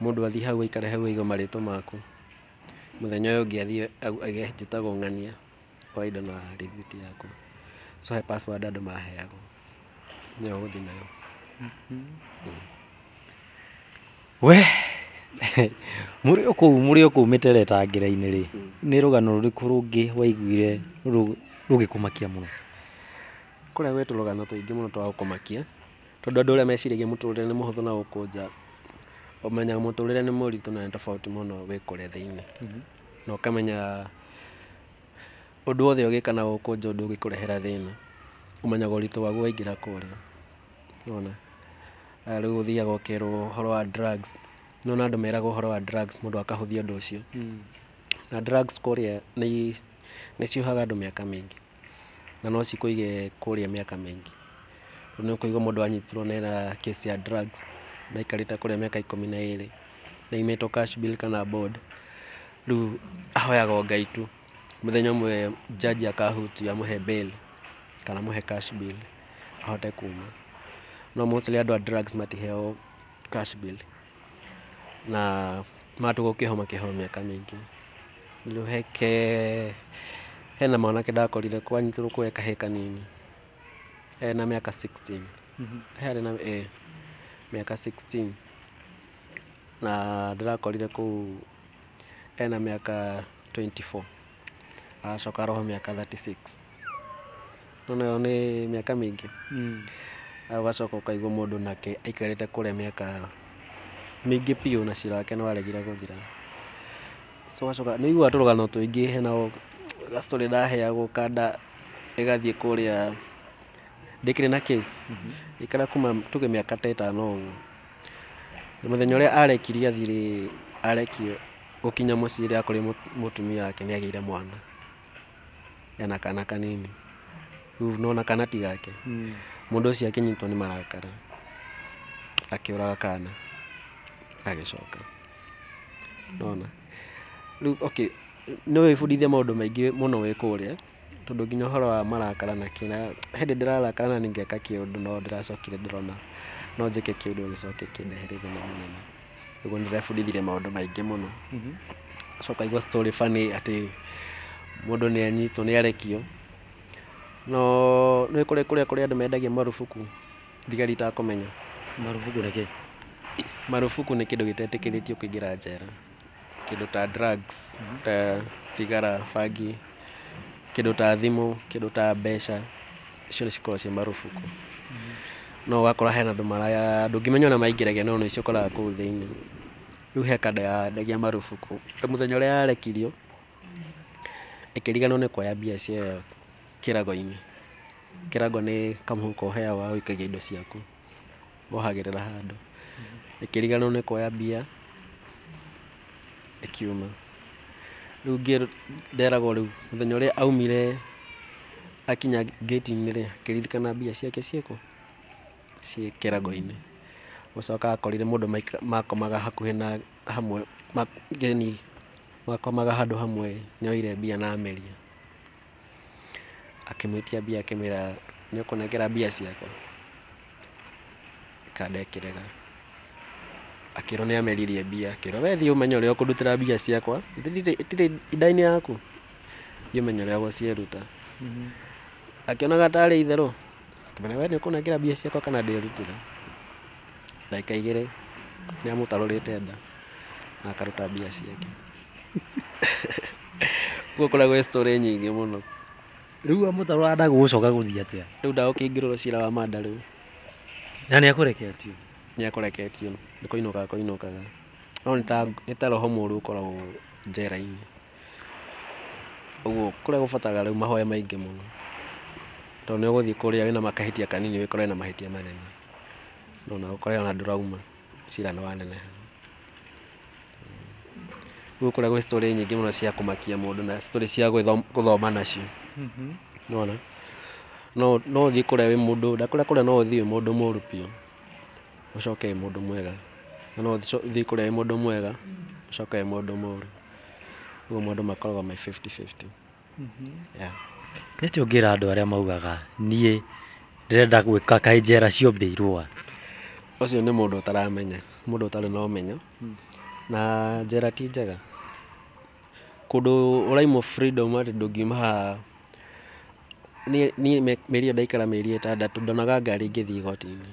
Mũndũ athiĩ hau aikare hau aigue marĩtwa maku. Mũthenya ũyũ ũngĩ athiĩ auge njĩtagwo ng'ania oe indo na rĩthiti yaku. So he password andũ maheagwo, nĩyo ũgũthiĩ nayo. We mũrĩ o kũu mũrĩ o kũu mĩteretangĩra-inĩ rĩ, nĩ rũgano rũrĩkũ rũngĩ waiguire rũgĩkũmakia mũno? Kũrĩa gwĩ tũrũgano tũingĩ mũno twa gũkũmakia, tondũ andũ arĩa meciragia mũtũrĩre nĩ mũhũthũ na gũkũ nja, ũmenyaga mũtũrĩre nĩ mũritũ na nĩ tofauti mũno wĩ kũrĩa thĩinĩ. Na ũkamenya ũndũ wothe ũgĩka na gũkũ nja ũndũ ũngĩkũrehera thĩna, ũmenyaga ũritũ waguo waingĩra kũrĩa. Nĩwona? Rĩu ũthiaga ũkerwo ũhoro wa drugs, nĩwona andũ meragwo ũhoro wa drugs mũndũ akahũthia ũndũ ũcio. Na drugs kũrĩa nĩ ciohaga andũ mĩaka mĩingĩ, na no cikũige kũrĩa mĩaka mĩingĩ. Rĩu nĩ ũkũigua mũndũ anyitirwo na case ya drugs na aikarĩte kũrĩa mĩaka 12 na aimĩtwo cash bail kana bond. Rĩu ahoyaga o Ngai tu mũthenya ũmwe judge akahutia amũhe bail kana amũhe cash bail ahote kuma. No mostly andũ a drugs matiheagwo cash bail, na matua gũkĩohwo makĩohwo mĩaka mĩingĩ. Rĩu heke hena mwanake ndakorire kwanyitirwo kũu e kahĩĩ kanini ena mĩaka 16. Harĩ na mĩaka 16 na ndĩrakorire kũu ena mĩaka 24, aracoka arohwo mĩaka 36. Nĩwona ĩyo nĩ mĩaka mĩingĩ. Ũgacoka ũkaigua mũndũ nake aikarĩte kũrĩa mĩaka mĩingĩ biũ na cira wake nĩ waregire gũthira. So ũgacoka nĩ ũiguaga tũrũgano tũingĩ, hena ga story ndaheagwo kanda ĩgathiĩ kũrĩa ndĩkĩrĩ na case ikara kuma tuge mĩaka ta ĩtano ũguo. Mũthenya ũrĩa arekirie athiĩ arekio gũkinya mũciĩ rĩ akorire mũtumia wake nĩ agĩire mwana, ena kana kanini. Rĩu nĩwona kana ti gake. Mũndũ ũcio akĩnyitwo nĩ marakara akĩũraga kana agĩcoka. Nĩwona? Rĩu okay no wĩbundithie maũndũ maingĩ mũno wĩ kũrĩa tondũ nginya ũhoro wa marakara na kĩ na he hĩndĩ ndĩrarakara na ngeka kĩũndũ no ndĩracokire ndĩrona no njĩke kĩũndũ gĩcoke kĩndehere thĩna mũnene. Ũguo nĩndĩrebundithirie maũndũ maingĩ mũno. Ũgacoka ũkaigua story funny atĩ mũndũ nĩ anyitwo nĩ arekio no nĩ kũrĩ kũrĩa kũrĩ andũ mendagia marubuku thigari itakũmenya. Marubuku nĩ kĩ? Marubuku nĩ kĩndũ gĩtetĩkĩrĩtio kũingĩra njera, kĩndũ ta drugs, thigara, bangi, kĩndũ ta thimũ, kĩndũ ta mbeca, icio nĩ cikoragwo ciĩ marubuku. No ũgakora hena andũ maraya ndũngĩmenya ũrĩa maingĩragia no nĩcio ũkoraga kũu thĩinĩ. Rĩu he kanda yendagia marubuku, mũthenya ũrĩa yarekirio ĩkĩriganĩrwo nĩ kuoya mbia ciayo kĩrago-inĩ. Kĩrago nĩ kamũhuko ũheagwo ga gũikagia indo ciaku, wohagĩrĩra handũ. Ĩkĩriganĩrwo nĩ kuoya mbia ĩkiuma. Rĩu nderagwo rĩu mũthenya ũrĩa aumire akinya ngĩti-inĩ rĩ, akĩririkana mbia ciake ciĩkũ? Ciĩ kĩrago-inĩ. Gũcoka akorire mũndũ makomaga hakuhĩ na hamwe yani makomaga handũ hamwe nĩ oire mbia na ameria. Akĩmwĩtia mbia akĩmwĩra nĩ ũkũnengera mbia ciakwa? Kanda ĩkĩrega. Akĩrwo nĩ ameririe mbia, akĩrwo we thiĩ ũmenye ũrĩa ũkũndutĩra mbia ciakwa, itirĩ nda-inĩ yaku, thiĩ ũmenye ũrĩa ũgũciĩruta. Akĩonaga tarĩ itherũ, akĩmwĩra we nĩ ũkũnengera mbia ciakwa kana ndĩrutĩre. Ndagĩka igĩrĩ nĩ amũtarũrĩte nda na akaruta mbia ciake. Ũguo kũragwo story nyingĩ mũno. Rĩu amũtarũra nda gũgũcoka gũthiĩ atĩa? Rĩu ndagũkĩingĩrĩrwo cira wa manda rĩu. Na nĩ akũreketio? Nĩ akũreketio, nĩ kũinũka akũinũkaga. No nĩ ta roho mũũru ũkoragwo njera-inĩ. Ũguo kũrĩa gũbataraga rĩu mahoya maingĩ mũno. Tondũ nĩ ũgũthiĩ kũrĩa wĩna makahĩtia kanini wĩkore na mahĩtia manene. No na ũkore ona ndũrauma, cira nĩ waneneha. Rĩu kũrĩa gwĩ story nyingĩ mũno cia kũmakia mũndũ na story cia gũthoma nacio. Nĩwona? No no ũthiĩ kũrĩa wĩ mũndũ, ndakũrĩa kũrĩa no ũthiĩ wĩ mũndũ mũũru biũ, ũcoke wĩ mũndũ mwega. Na no ũthiĩ kũrĩa wĩ mũndũ mwega, ũcoke wĩ mũndũ mũũru. Ũguo maũndũ makoragwo me 50-50. Yeah. Nĩ atĩa ũngĩra andũ arĩa maugaga niĩ ndĩrenda gwĩka kaĩ njera ciombĩirwo a? Ũcio nĩ mũndũ ũtaramenya, mũndũ ũtarĩ na ũmenyo. Na njera ti njega. Kũndũ ũraimwo freedom atĩ ndũngiuma haha. Niĩ mĩeri ĩyo ndaikara mĩeri ĩtandatũ ndonaga ngari ngĩthiĩ igoti-inĩ.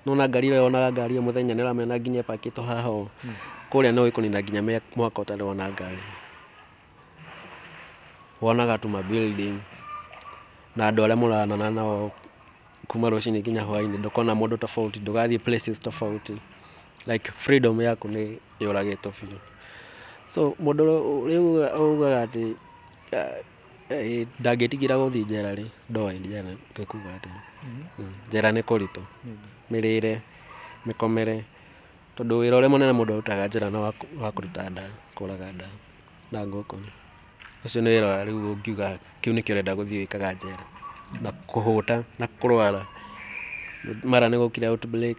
Nĩwona ngari ĩrĩa wonaga ngari ĩyo mũthenya nĩ ũramĩona nginya ĩpakĩtwo haha ũũ. Kũrĩa no ĩkũnina nginya mwaka ũtarĩ wona ngari. Wonaga tu ma building na andũ arĩa mũranana nao kuma rũcinĩ nginya hwainĩ, ndũkona mũndũ tofauti, ndũgathiĩ places tofauti. Like freedom yaku nĩ yũragĩtwo biũ. So mũndũ ũrĩa ugaga atĩ ndangĩtigĩra gũthiĩ njera rĩ, ndoĩ njera nĩ kuga atĩa. Njera nĩ kũritũ, mĩrĩre, mĩkomere, tondũ wĩra ũrĩa mũnene mũndũ arutaga njera nĩ wa kũruta nda, kũraga nda na ngũkũ. Ũcio nĩ wĩra rĩu ũngiuga kĩu nĩkĩo ũrenda gũthiĩ wĩkaga njera. Na kũhũta na kũrwara. Mara nĩ gũkire outbreak.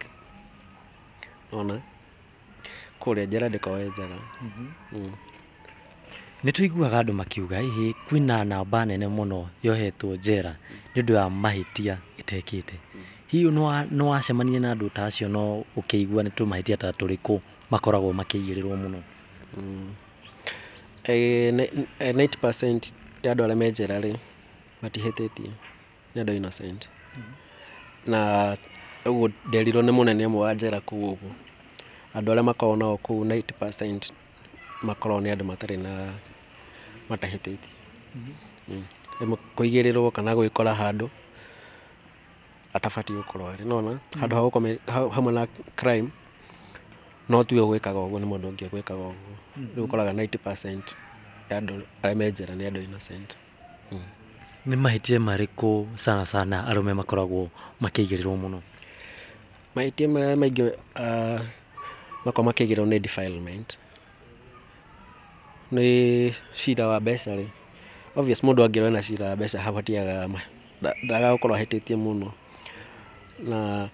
Nĩwona? Kũrĩa njera ndĩkoragwo ĩ njega. Nĩ tũiguaga andũ makiuga ĩhĩ kwĩna namba nene mũno yohetwo njera nĩ ũndũ wa mahĩtia ĩtekĩte. Hihi nĩ wacemania na andũ ta acio no ũkĩigua nĩ tũmahĩtia ta tũrĩkũ makoragwo makĩigĩrĩrwo mũno? 90% ya andũ arĩa me njera rĩ, matihĩtĩtie, nĩ andũ innocent. Na ũguo nderirwo nĩ mũnene ũmwe wa njera kũu ũguo, andũ arĩa makoragwo nao kũu 90% makoragwo nĩ andũ matarĩ na matahĩtĩtie. Kũigĩrĩrwo kana gwĩkora handũ atabatiĩ gũkorwo arĩ, nĩwona? Handũ ha gũkorwo hamwe na crime, no tiwe ũgwĩkaga ũguo nĩ mũndũ ũngĩ ũgwĩkaga ũguo. Rĩu ũkoraga 90% ya andũ arĩa me njera nĩ andũ innocent. Nĩ mahĩtia marĩkũ sana sana arũme makoragwo makĩigĩrĩrwo mũno? Mahĩtia marĩa maingĩ makoragwo makĩigĩrĩrwo nĩ defilement. Nĩ cira wa mbeca rĩ, obvious mũndũ angĩrwo ena cira wa mbeca hau hatiagaga ndagaga gũkorwo ahĩtĩtie mũno. Na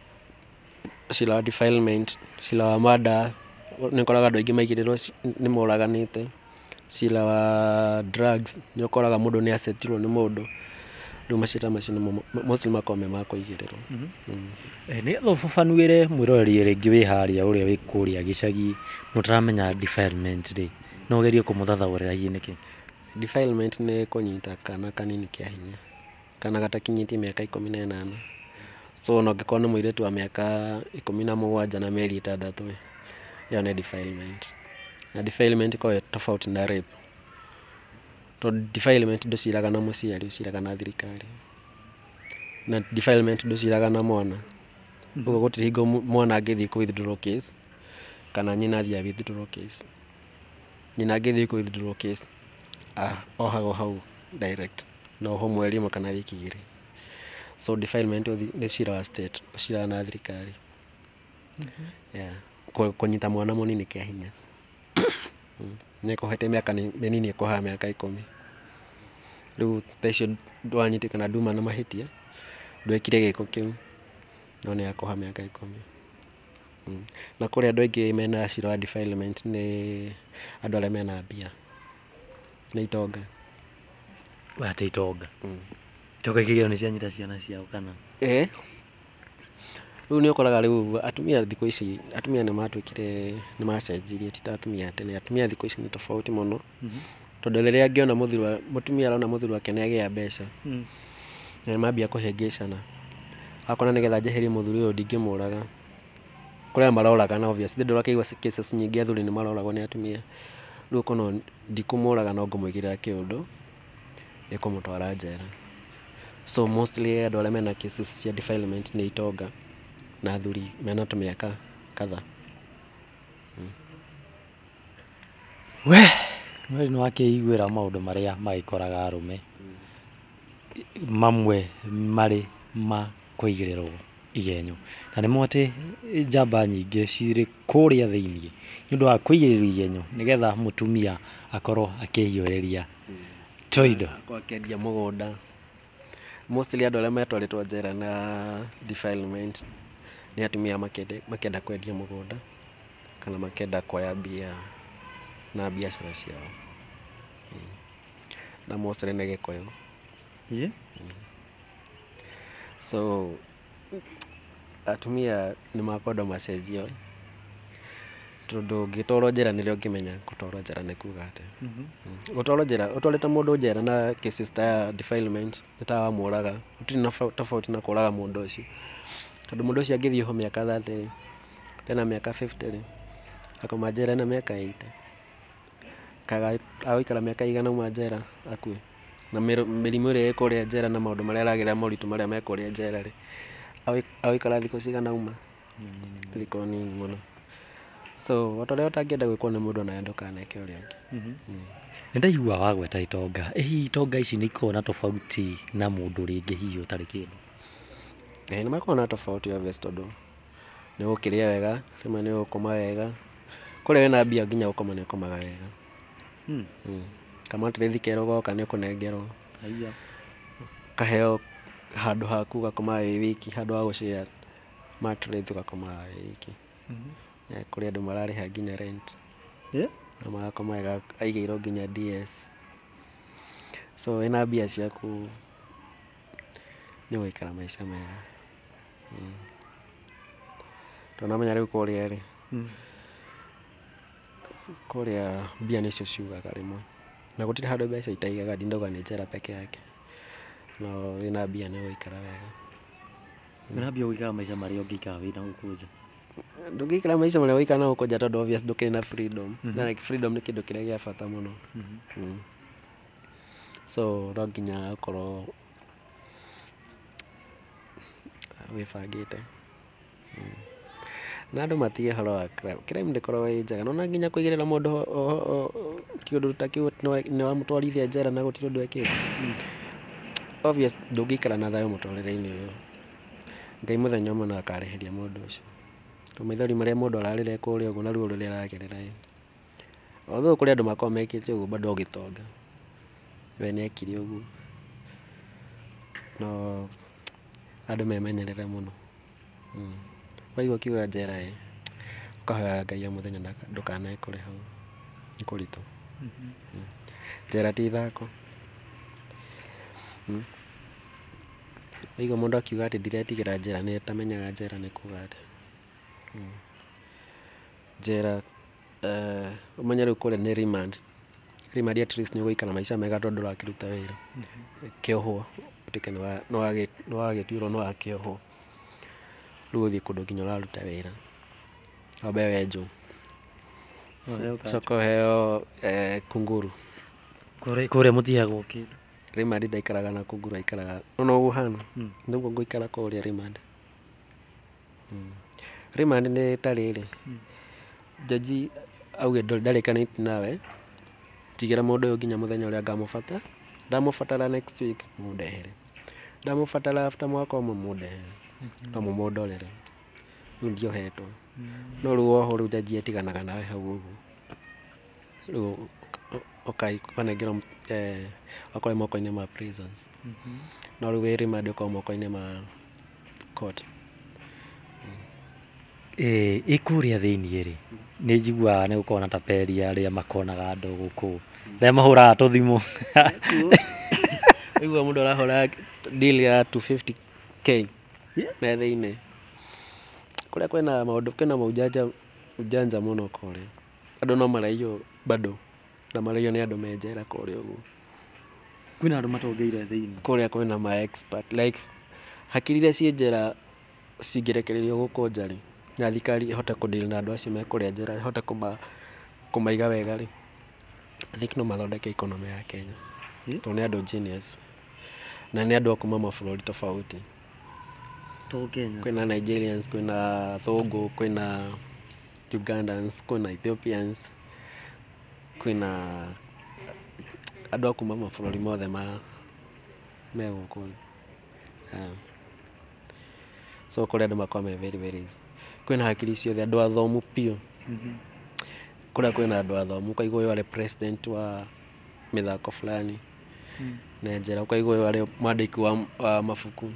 cira wa defilement, cira wa murder, nĩ ũkoraga andũ aingĩ maigĩrĩrwo nĩ moraganĩte. Cira wa drugs, nĩ ũkoraga mũndũ nĩ acetirwo nĩ mũndũ. Rĩu macira macio nĩmo mostly makoragwo me ma kũigĩrĩrwo. Nĩgetha ũbabanuĩre mwĩroreri rĩngĩ wĩ harĩa ũrĩa wĩ kũrĩa gĩcagi mũtaramenya defilement rĩ, no ũgerie kũmũthathaũrĩra hihi nĩkĩ? Defilement nĩ kũnyita kana kanini kĩa hinya, kana gatakinyĩtie mĩaka 18. So ona ũngĩkorwo nĩ mũirĩtu wa mĩaka 17 na mĩeri 6 rĩ, ĩyo nĩ defilement. Na defilement ĩkoragwo ĩ tofauti na rape. Tondũ defilement ndũciraga na mũciari, ũciraga na thirikari. Na defilement ndũciraga na mwana. Ũguo gũtirĩ hingo mwana angĩthiĩ kũ withdraw case kana nyina athiĩ a withdraw case. Nyina angĩthiĩ kũ withdraw case ohagwo hau direct, na ohwo mweri ũmwe kana wiki 2. So defilement nĩ cira wa state, ũciraga na thirikari. Yeah. Kũnyita mwana mũnini kĩa hinya. Nĩ ĩkohete mĩaka mĩnini ĩkohaga mĩaka 10. Rĩu ta icio ndwanyitĩkana nduma na mahĩtia, ndwekire gĩko kĩu, no nĩ yakoha mĩaka 10. Na kũrĩ andũ aingĩ mena cira wa defilement nĩ andũ arĩa mena mbia, nĩ itonga. Atĩ itonga? Itonga ikĩgĩrwo nĩ cianyita ciana ciao kana? Ĩĩ. Rĩu nĩ ũkoraga rĩu atumia thikũ ici, atumia nĩ matuĩkire nĩ macenjirie, ti ta atumia a tene. Atumia thikũ ici nĩ tofauti mũno. Tondũ rĩrĩa angĩona mũthuri wa mũtumia arona mũthuri wake nĩ agĩa mbeca, na nĩ mambia kũhĩngĩcana. Akona nĩgetha njeherie mũthuri ũyũ ndingĩmũraga. Kũrĩ arĩa maroragana obviously, ndũrakĩigua cases nyingĩ athuri nĩ maroragwo nĩ atumia. Rĩu ũkona ndikũmũraga no ngũmũigĩrĩra kĩũndũ gĩkũmũtwara njera. So mostly andũ arĩa mena cases cia defilement nĩ itonga na athuri mena tũmĩaka kadhaa. We, mweri nĩ wakĩiguĩra maũndũ marĩa magĩkoraga arũme mamwe marĩ ma kũigĩrĩrwo igenyo, na nĩmo atĩ njamba nyingĩ cirĩ kũrĩa thĩiniĩ nĩ ũndũ wa kũigĩrĩrwo igenyo nĩgetha mũtumia akorwo akĩhiũrĩria tũindo. Akorwo akĩendia mũgũnda. Mostly andũ arĩa matwarĩtwo njera na defilement nĩ atumia makĩenda kwendia mũgũnda kana makĩenda kuoya mbia na biacara ciao. Na mostly nĩ Gĩkũyũ. So atumia nĩ makwenda macenjio tondũ ũngĩtwarwo njera nĩrĩo ũngĩmenya gũtwarwo njera nĩ kuga atĩa. Gũtwarwo njera, ũtwarĩte mũndũ njera na cases ta ya defilement nĩ ta wamũraga, gũtirĩ na tofauti na kũraga mũndũ ũcio. Tondũ mũndũ ũcio angĩthiĩ ho mĩaka 30 rĩ, ena mĩaka 50 rĩ, akauma njera ena mĩaka 80. Kaga agũikara mĩaka ĩigana auma njera akue. Na mĩrimũ ĩrĩa ĩ kũrĩa njera na maũndũ marĩa aragerera moritũ marĩa me kũrĩa njera rĩ, agũikara thikũ cigana auma? Thikũ nini mũno. So ota ũrĩa ũtangĩenda gwĩkwo nĩ mũndũ onawe ndũkaneke ũrĩa ũngĩ. Nĩ ndaigua wagweta itonga. Ĩ hihi itonga ici nĩ ikoragwo na tofauti na mũndũ rĩngĩ hihi ũtarĩ kĩndũ? Ĩĩ nĩ makoragwo na tofauti obvious tondũ nĩ ũgũkĩrĩa wega, rĩmwe nĩ ũgũkoma wega. Kũrĩa wĩna mbia nginya gũkoma nĩ ũkomaga wega. Kamatĩrĩthi kerũ goka nĩ ũkũnengerwo. Ũkaheo handũ haku ũgakomaga wĩ wiki, handũ ha gũ share mattress ũgakomaga wĩ wiki. Kũrĩ andũ mararĩha nginya rent na magakoma wega aigĩirwo nginya DS. So wĩna mbia ciaku nĩ ũgũikara maica mega. Tondũ nĩwamenya rĩu kũrĩa rĩ, kũrĩa mbia nĩcio ciugaga rĩmwe. Na gũtirĩ handũ mbeca itaigaga, ndindauga nĩ njera peke yake. No wĩna mbia nĩ ũgũikara wega. Wĩna mbia ũgũikara maica marĩa ũngĩikara wĩna gũkũ nja. Ndũngĩikara maica marĩa ũikara na gũkũ nja tondũ obvious ndũkĩrĩ na freedom. Na like freedom nĩ kĩndũ kĩrĩa gĩa bata mũno. So no nginya ũkorwo wĩbangĩte. Na andũ matige ũhoro wa crime. Crime ndĩkoragwo ĩ njega. Nĩwona nginya kũigĩrĩra mũndũ kĩũndũ ta kĩu nĩ wamũtwarithia njera na gũtirĩ ũndũ ekĩte. Obvious ndũngĩikara na thayũ mũtũrĩre-inĩ ũyũ. Ngai mũthenya ũmwe no akarĩhĩria mũndũ ũcio. Tondũ maithori marĩa mũndũ ararĩra e kũrĩa ũguo na ruo rũrĩa aragerera ĩ. Although kũrĩ andũ makoragwo mekĩte ũguo bado gĩtonga. We nĩekire ũguo. No andũ memenyerere mũno. Waigua ũkiuga njera ĩ, ũkahoyaga Ngai o mũthenya ndũkanekore hau. Nĩ kũritũ. Njera ti ithako. Waigua mũndũ akiuga atĩ ndiretigĩra njera nĩ atamenyaga njera nĩ kuga atĩa. Njera ũmenye rĩu kũrĩa nĩ remand. Remand at least nĩ ũgũikara maica mega tondũ ndũrakĩruta wĩra. Kĩohwo ũtuĩke nĩ wagĩtuĩrwo nĩ wakĩohwo. Rĩu ũthiĩ kũndũ nginya ũraruta wĩra. Wambe wenjwo. Ũcoke ũheo kunguru. Kũrĩa mũtiheagwo kĩndũ. Remand ndaikaraga na kunguru aikaraga nĩwona ũguo ũhana? Nĩguo ngũikara kũrĩa remand. Remand nĩ ta rĩrĩ, jaji auge ndarĩkanĩtie nawe, njigĩra mũndũ ũyũ nginya mũthenya ũrĩa ngamũbata, ndamũbatara next week mũndehere. Ndamũbatara after mwaka ũmwe mũndehere. No mũmũndorere. Rĩu ndiohetwo. No rĩu wohwo rĩu jaji atiganaga nawe hau ũguo. Rĩu ũkanengerwo ũgakorwo wĩ moko-inĩ ma prisons. No rĩu wĩ remand ũkoragwo moko-inĩ ma court. Ĩ kũrĩa thĩiniĩ rĩ, nĩ njiguaga nĩ gũkoragwo na taperi arĩa makonaga andũ gũkũ, arĩa mahũraga tũthimũ. Waigua mũndũ arahũra deal ya 250K me thĩiniĩ. Kũrĩa kwĩna maũndũ, kwĩna maujanja ujanja mũno kũrĩa. Andũ no maraiywo bado na maraiywo nĩ andũ me njera kũrĩa ũguo. Kwĩna andũ matongeire thĩiniĩ. Kũrĩa kwĩna ma expert like hakiri iria ciĩ njera cingĩrekererio gũkũ nja rĩ, na thirikari ĩhote kũ deal na andũ acio me kũrĩa njera, ĩhote kũmaiga wega rĩ, I think no mathondeke economy ya Kenya. Tondũ nĩ andũ genius. Na nĩ andũ a kuma mabũrũri tofauti. To Kenya. Kwĩna Nigerians, kwĩna athũngũ, kwĩna Ugandans, kwĩna Ethiopians, kwĩna andũ a kuma mabũrũri mothe ma me gũkũ thĩ. So kũrĩ andũ makoragwo me very very, kwĩna hakiri ciothe, andũ athomu biũ. Kũrĩa kwĩna andũ athomu, ũkaigua ũyũ arĩ president wa mĩthako fulani na njera, ũkaigua ũyũ arĩ mwandĩki wa mabuku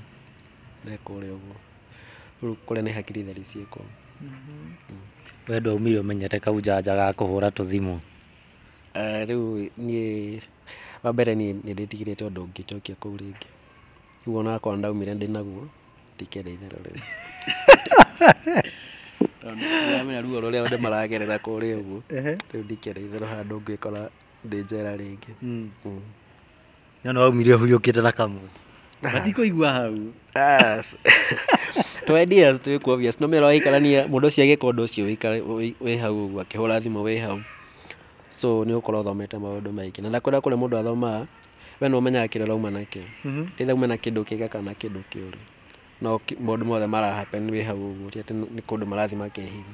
me kũrĩa ũguo. Rĩu kũrĩa nĩ hakiri theri ciĩkuo. We ndwaumire ũmenyete kaujanja ga kũhũra tũthimũ. Rĩu niĩ wa mbere niĩ nĩ ndĩtigĩrĩte ũndũ ũngĩnjokia kũu rĩngĩ. Rĩu onakorwo ndaumire ndĩnaguo, ndikenda itherũ rĩu. Tondũ nĩndĩramenya ruo rũrĩa andũ maragerera kũrĩa ũguo, rĩu ndikenda itherũ handũ ngwĩkora ndĩ njera rĩngĩ. No nĩ waumire ũhurũkĩte na kamwe. Matikũigua hau. Tũ ideas twĩkuo obvious, no mera waikarania mũndũ ũcio agĩka ũndũ ũcio wĩ hau ũguo akĩhũra thimũ wĩ hau. So nĩ ũgũkorwo ũthomete maũndũ maingĩ. Na ndakwĩra kũrĩa mũndũ athomaga, we nĩwe ũmenyaga kĩrĩa ũrauma nakĩo. Either ume na kĩndũ kĩega kana kĩndũ kĩũru. No maũndũ mothe mara happen wĩ hau ũguo, ti atĩ nĩ kũndũ marathiĩ makehitha.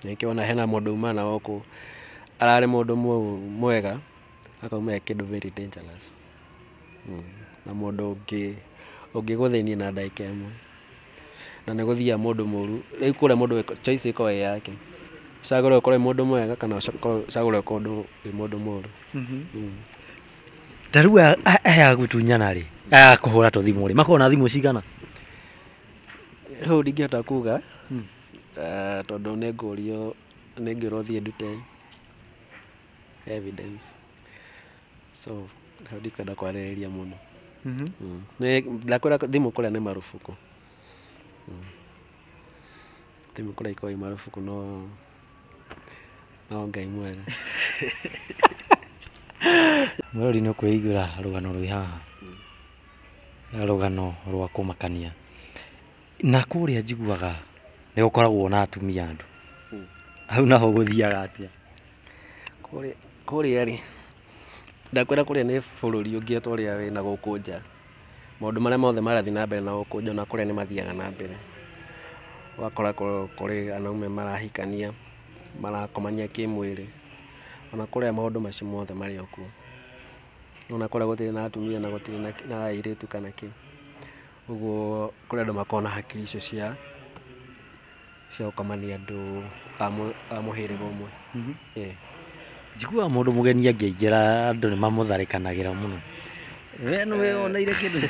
Nĩkĩo wona hena mũndũ uma na gũkũ, ararĩ mũndũ mwega, akauma e kĩndũ very dangerous. Na mũndũ ũngĩgũthĩnia na ndagĩka ĩmwe. Na nĩ gũthiaga mũndũ mũru, rĩu kũrĩa mũndũ choice ĩkoragwo ĩ yake. Ũcagũre ũkorwo wĩ mũndũ mwega kana ũcagũre ũkorwo wĩ mũndũ mũru. Ta rĩu aya a gũtunyana rĩ, aya a kũhũra tũthimũ rĩ, makoragwo na thimũ cigana? Hau ndingĩhota kuga, tondũ nĩ ngũrio, nĩ ngwĩrwo thiĩ ndute evidence. So hau ndikwenda kwarĩrĩria mũno. Ndakwĩra thimũ kũrĩa nĩ marubuku. Thimũ kũrĩa ikoragwo ĩ marubuku no Ngai mwega. Mwĩrori nĩ ũkwĩiguĩra rũgano rwĩ haha, rũgano rwa kũmakania. Na kũrĩa njiguaga nĩ gũkoragwo na atumia andũ. Hau naho gũthiaga atĩa? Kũrĩa rĩ, ndakwĩra kũrĩa nĩ bũrũri ũngĩ ta ũrĩa wĩna gũkũ nja. Maũndũ marĩa mothe marathiĩ na mbere na gũkũ nja ona kũrĩa nĩ mathiaga na mbere. Ũgakora kũrĩ anaume marahikania, marakomania kĩmwĩrĩ, ona kũrĩa maũndũ macio mothe marĩ o kuo. Ona kũrĩa gũtirĩ na atumia na gũtirĩ na airĩtu kana kĩ. Ũguo kũrĩ andũ makoragwo na hakiri icio cia gũkomania andũ a mũhĩrĩga ũmwe. Njiguaga mũndũ mũgeni angĩingĩra andũ nĩ mamũtharĩkanagĩra mũno. We nĩ wĩyoneire kĩndũ?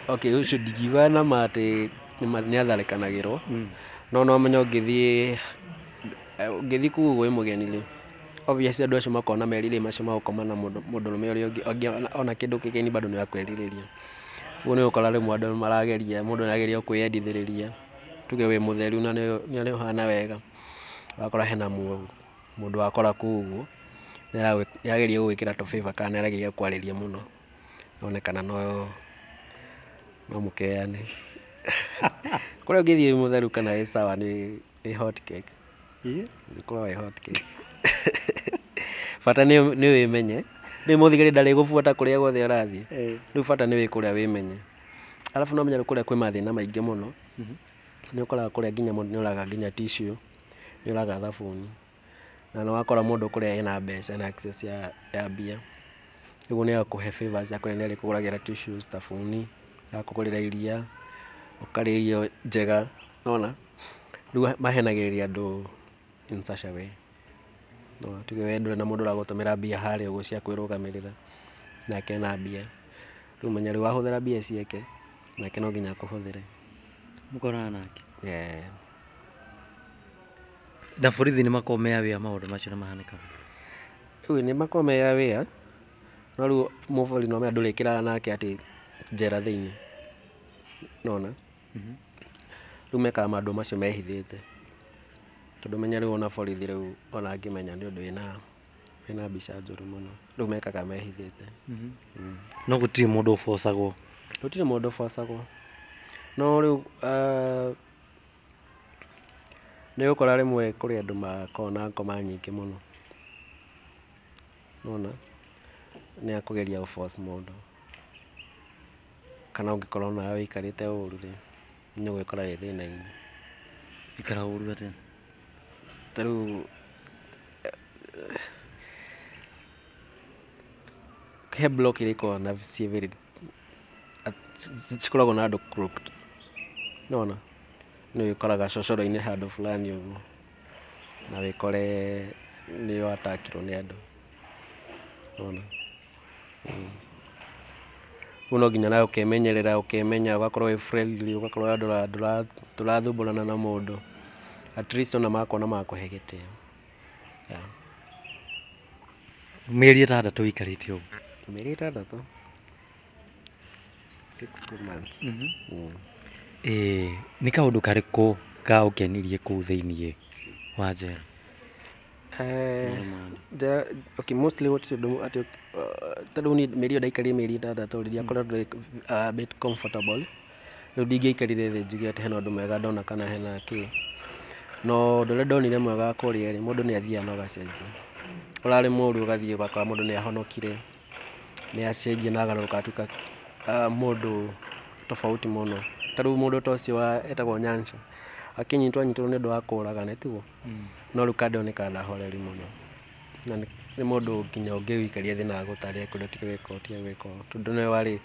Okay, ũcio ndingiuga na ma atĩ nĩ atharĩkanagĩrwo, no no ũmenye ũngĩthiĩ kũu ũguo wĩ mũgeni rĩ, obviously andũ acio makoragwo na merirĩria macio ma gũkoma na mũndũrũme ũrĩa ũngĩ, ona kĩndũ kĩgeni bado nĩ akwĩrirĩria. Ũguo nĩ ũgũkora rĩmwe andũ nĩ marageria, mũndũ nĩ arageria kwĩyendithĩrĩria, tuge wĩ mũtheru na nĩ ũhana wega, ũgakora hena mũndũ wakora kũu ũguo, nĩ arageria gũgwĩkĩra tũ favour kana nĩ arageria gũkwarĩria mũno, one kana no mũkeane. Kũrĩa ũngĩthiĩ wĩ mũtheru kana wĩ sawa nĩ hot cake. Ĩkoragwo ĩ hot cake. Bata nĩ wĩmenye. Rĩu mũthigari ndarĩgũbuata kũrĩa guothe ũrathiĩ. Rĩu bata nĩ wĩ kũrĩa wĩmenye. Arabu no ũmenye kũrĩa kwĩ mathĩna maingĩ mũno. Nĩ ũkoraga kũrĩa nginya mũndũ nĩ ũraga nginya tissue, nĩ ũraga thabuni. Na nĩ wakora mũndũ kũrĩa ena mbeca ena access ya mbia. Ũguo nĩ egũkũhe favours cia kũrĩa nĩ arĩkũgũragĩra tissues, thabuni, agakũgũrĩra iria, ũkarĩa irio njega, nĩwona? Rĩu mahenagĩrĩria andũ in such a way. No tuge we ndũrĩ na mũndũ ũragũtũmĩra mbia harĩa ũguo cia kwĩrũgamĩrĩra, nake ena mbia. Rĩu menya rĩu wahũthĩra mbia ciake, nake no nginya akũhũthĩre. Mũkorana nake? Yeah. Na borithi nĩ makoragwo me aware maũndũ macio nĩ mahanĩkaga? Rĩu nĩ makoragwo me aware, no rĩu mũborithi no ũmenye ndũrĩkĩraga nake atĩ njera thĩinĩ. Nĩwona? Rĩu mekaga maũndũ macio mehithĩte. Tondũ menya rĩu ona borithi rĩu ona angĩmenya nĩ ũndũ wĩna mbica njũru mũno. Rĩu mekaga mehithĩte. No gũtirĩ mũndũ ũbocagwo? Gũtirĩ mũndũ ũbocagwo. No rĩu nĩ ũgũkora rĩmwe kũrĩ andũ makoragwo na ngoma nyingĩ mũno. Nĩwona? Nĩ akũgeria gũ force mũndũ. Kana ũngĩkorwo nawe ũikarĩte ũru rĩ, nĩ ũgwĩkora wĩ thĩna-inĩ. Ikara ũru atĩa? Ta rĩu he block iria ikoragwo na ciĩ very cikoragwo na andũ crooked. Nĩwona? Nĩ wĩkoraga cocoro-inĩ handũ fulani ũguo, na wĩkore nĩ watakirwo nĩ andũ. Nĩwona? Rĩu no nginya nawe ũkemenyerera, ũkemenya, ũgakorwo wĩ friendly, ũgakorwo ndũrathumbũrana na mũndũ. At least ona makuona magakũhe gĩtĩo. Yeah. Mĩeri 6 ũikarĩte ũguo? Mĩeri 6. 6 good months. Nĩ kaũndũ karĩkũ gaũkenirie kũu thĩiniĩ wa njera? Okay, mostly gũtirĩ ũndũ atĩ ta rĩu niĩ mĩeri ĩyo ndaikarire mĩeri 6 rĩ, ndiakoretwo a bit comfortable. Rĩu ndingĩaikarire thĩ njuge atĩ hena ũndũ mwega ndona kana hena kĩ. No ũndũ ũrĩa ndonire mwega kũrĩa rĩ, mũndũ nĩ athiaga na ũgacenjia. Ũrarĩ mũru ũgathiĩ ũgakora mũndũ nĩ ahonokire, nĩ acenjia na agarũrũka atuĩka mũndũ tofauti mũno. Ta rĩu mũndũ ta ũcio etagwo Nyancha, akĩnyitwo anyitirwo nĩ ũndũ wa kũũragana tiguo? No rĩu kando nĩ kanda horeri mũno. Na nĩ mũndũ nginya ũngĩũikaria thĩ na agũtare akwĩre tiga gwĩka ũũ, tiga gwĩka ũũ. Tondũ nĩwe warĩ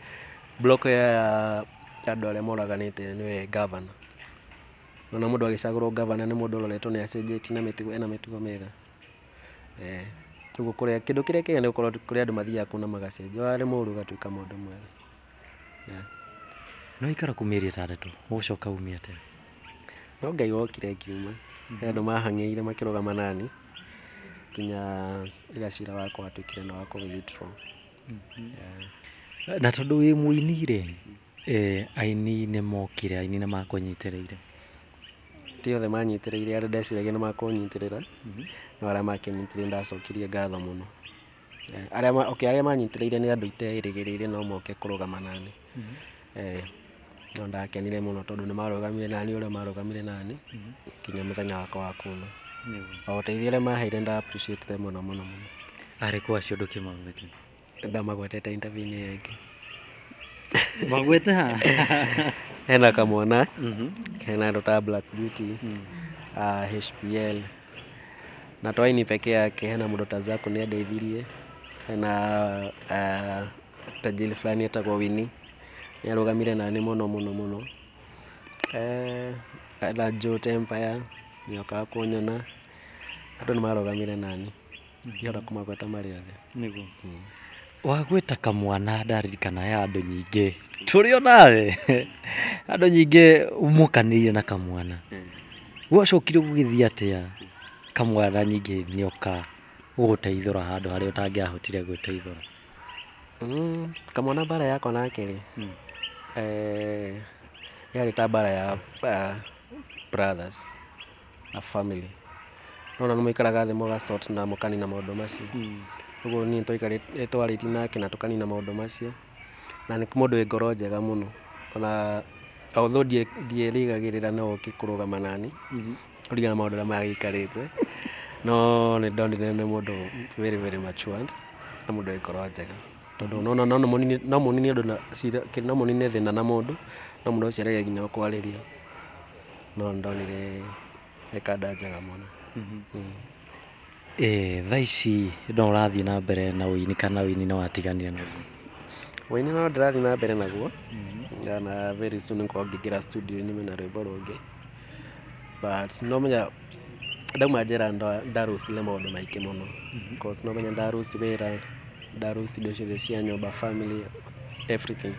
block ya andũ arĩa moraganĩte nĩwe governor. Nĩwona mũndũ agĩcagũrwo governor nĩ mũndũ ũroretwo nĩ acenjetie na mĩtugo, ena mĩtugo mĩega. Ũguo kũrĩa kĩndũ kĩrĩa kĩega nĩ gũkorwo kũrĩ andũ mathiaga kũu na magacenjia. Warĩ mũru ũgatuĩka mũndũ mwega. No ikara kũu mĩeri 6, ũgũcoka ume atĩa? No Ngai wokire ngiuma. He andũ mahang'ĩire makĩrũgama nani nginya rĩrĩa cira wakwa watuĩkire nĩ wa kũ withdraw. Na tondũ wĩ mũini rĩ, aini nĩ mokire, aini nĩ makũnyitĩrĩire. Ti othe manyitĩrĩire arĩa ndeciragia nĩ makũnyitĩrĩra, no arĩa makĩnyitĩrĩire ndacokirie ngatho mũno. Arĩa okay, arĩa manyitĩrĩire nĩ andũ iterĩgĩrĩire no moke kũrũgama nani. No ndakenire mũno tondũ nĩ marũgamire nani ũrĩa marũgamire nani nginya mũthenya wakwa wa kuma. O ũteithio ũrĩa maheire nda appreciate mũno mũno mũno. Arĩ kũ acio ndũkĩmagwete? Ndamagwetete interview-inĩ ĩyo ĩngĩ. Magwete ha? Hena kamwana, hena andũ ta Black Beauty, HPL na to aini peke yake, hena mũndũ ta Zaku nĩ andeithirie, hena tajiri fulani etagwo Winnie nĩ arũgamire nani mũno mũno mũno. Na Joe Empire nĩokaga kũnyona, andũ nĩ marũgamire nani, ndingĩhota kũmagweta marĩ othe. Nĩguo. Wagwĩta kamwana ndaririkana he andũ nyingĩ tũrĩ o nawe, andũ nyingĩ mokanĩrĩire na kamwana. Gwacokire gũgĩthiĩ atĩa kamwana nyingĩ nĩoka gũgũteithũra handũ harĩa ũtangĩahotire gwĩteithũra? Kamwana mbara yakwa nake rĩ, yarĩ ta mbara ya brothers a family. Nĩwona nĩ mũikaraga thĩ mũga sort na mũkanina maũndũ macio. Ũguo niĩ nĩtwarĩtie nake na tũkanina maũndũ macio, na nĩ mũndũ wĩ ngoro njega mũno. Ona although ndierĩgagĩrĩra no oke kũrũgama nani kũringana na maũndũ ũrĩa magĩikarĩte, no nĩ ndonire nĩ mũndũ very very matured na mũndũ wĩ ngoro njega, tondũ nĩwona no mũnine ũndũ na cira, no mũnine thĩna na mũndũ, no mũndũ ũcio arege nginya gũkwarĩria. No nĩndonire nĩ kanda njega mũno. Thaa ici no ũrathiĩ na mbere na ũini kana ũini nĩ watiganire naguo? Ũini no ndĩrathiĩ na mbere naguo, na very soon nĩngũkorwo ngĩingĩra studio nyume na rwĩmbo rũngĩ, but no menya ndauma njera ndarũcire maũndũ maingĩ mũno, cause no menya ndarũci wĩra, ndarũci indo ciothe cia nyũmba, family, everything.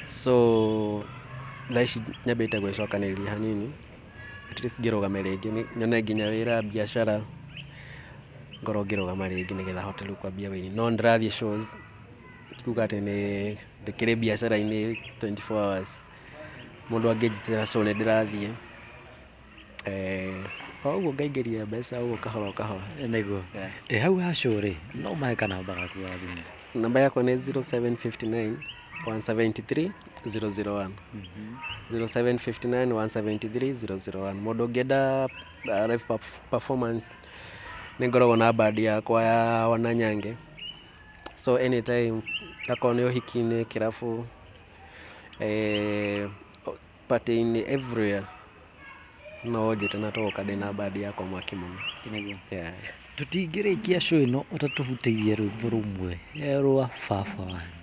So thaa ici nyambĩte gwĩcokanĩrĩria hanini, at least ngĩrũgame rĩngĩ, nyone nginya wĩra, biacara, ngorwo ngĩrũgama rĩngĩ nĩgetha hote rĩu kwambia wĩini. No nĩndĩrathiĩ shows, ti kuga atĩ nĩ ndĩkĩrĩ biacara-inĩ 24 hours. Mũndũ angĩnjĩtĩra show nĩ ndĩrathiĩ. O ũguo ngaingĩria mbeca ũguo kahora o kahora. Nĩguo. Hau ha show rĩ, no mahe kanamba gaku ga thimũ? Namba yakwa nĩ 0759 173 001. 0759 173 001. Mũndũ ũngĩenda live performance, nĩ ngoragwo na band yakwa ya Wananyange. So anytime akorwo nĩ ũhiki-inĩ, kĩrabu, party-inĩ, everywhere no ũnjĩte na tũgoka ndĩna band yakwa mwaki mũno. Nĩguo. Yeah. Tũtingĩrĩkia show ĩno ũtatũhutĩirie rwĩmbo rũmwe rwa baba wanyu.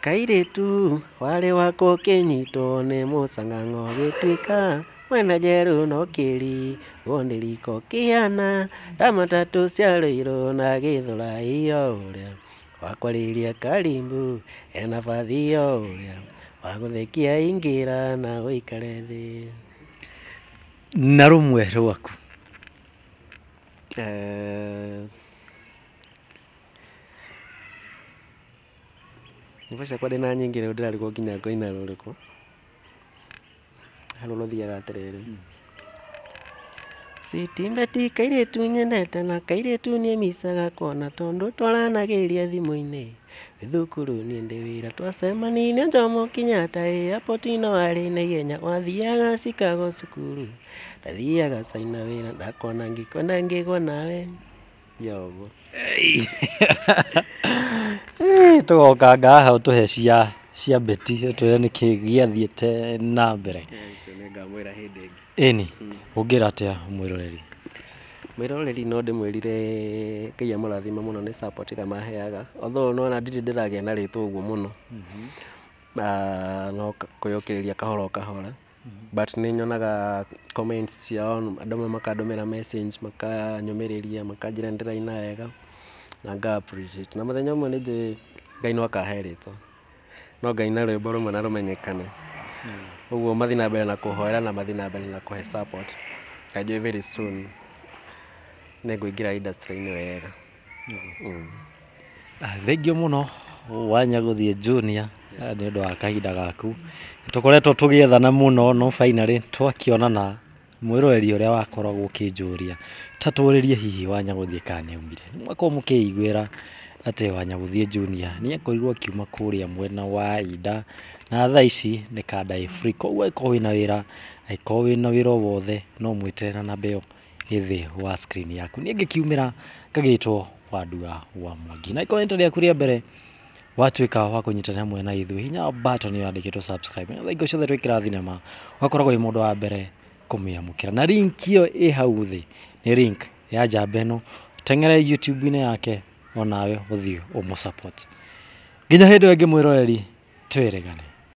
Kairĩtu warĩ wakwa ũkĩnyitwo nĩ mũcang'ang'o gĩtuĩka mwena njerũ no kĩrigwo nĩ riko kĩhana ta matatũ cia Rũirũ na Gĩthũrai o ũrĩa wakwarĩria karimbu ena bathi o ũrĩa wagũthekia ingĩra na ũikare thĩ. Na rũmwe rwaku? Nyĩmbo ciakwa ndĩna nyingĩ rĩu ndĩrarigwo nginya ngũina rũrĩkũ. Harũ rũthiaga atĩrĩrĩ. Sweet kairĩtu nyendete na kairĩtu niĩ micaga kuona tondũ twaranagĩria thimũ-inĩ wĩ thukuru niĩ ndĩ wĩra twacemanirie Jomo Kenyatta airport no arĩ na ihenya wathiaga Chicago cukuru ndathiaga China wĩra ndakuona ngĩkwenda ngĩgwa nawe. Thiaga ũguo. Tũgokanga haha ũtũhe cia Betty ũtwĩre nĩkĩ gĩathiĩte na mbere. Icio nĩngamwĩra hĩndĩ ĩngĩ. Ĩni, ũngĩra atĩa mwĩroreri? Mwĩroreri no ndĩmwĩrire Ngai amũrathime mũno nĩ support ĩrĩa maheaga, although nĩwona ndirĩ ndĩragĩa na rĩtwa ũguo mũno, no kwĩyũkĩrĩria kahora o kahora, but nĩ nyonaga comments ciao, andũ amwe makandũmĩra message makanyũmĩrĩria makanjĩra nĩ ndĩraina wega na nga appreciate. Na mũthenya ũmwe nĩ njũĩ Ngai no akahe rĩtwa, no ngaina rwĩmbo rũmwe na rũmenyekane. Ũguo mathiĩ na mbere na kũhoera na mathiĩ na mbere na kũhe support, na njũĩ very soon nĩ ngũingĩra industry-inĩ wega. Thengiũ mũno Wanyagũthiĩ Junior. Nĩ ũndũ wa kahinda gaku. Tũkoretwo tũgĩethana mũno no finally twakĩonana. Mwĩroreri ũrĩa wakoragwo ũkĩnjũria ta tũrĩrie hihi Wanyagũthiĩ kana nĩ aumire. Nĩ mwakorwo mũkĩiguĩra atĩ Wanyagũthiĩ Junior nĩ akorirwo akiuma kũrĩa mwena wa Inda na thaa ici nĩ kanda ĩ free. Koguo angĩkorwo wĩna wĩra, angĩkorwo wĩna wĩra o wothe no mwĩtĩre na namba ĩyo ĩ thĩ wa screen yaku. Niĩ ngĩkiumĩra ngagĩtwo Wandua wa Mwangi. Na angĩkorwo nĩ rita rĩaku rĩa mbere watuĩka wa kũnyitanĩra hamwe na ithuĩ, hihinya button ĩyo yandĩkĩtwo subscribe. Nĩgetha hingo ciothe twekĩra thinema ũgakoragwo wĩ mũndũ wa mbere kũmĩamũkĩra. Na link ĩyo ĩ hau thĩ nĩ link ya njamba ĩno, teng'ere YouTube-inĩ yake onawe ũthiĩ ũmũ support. Nginya hĩndĩ ĩyo ĩngĩ mwĩroreri, twĩrĩgane.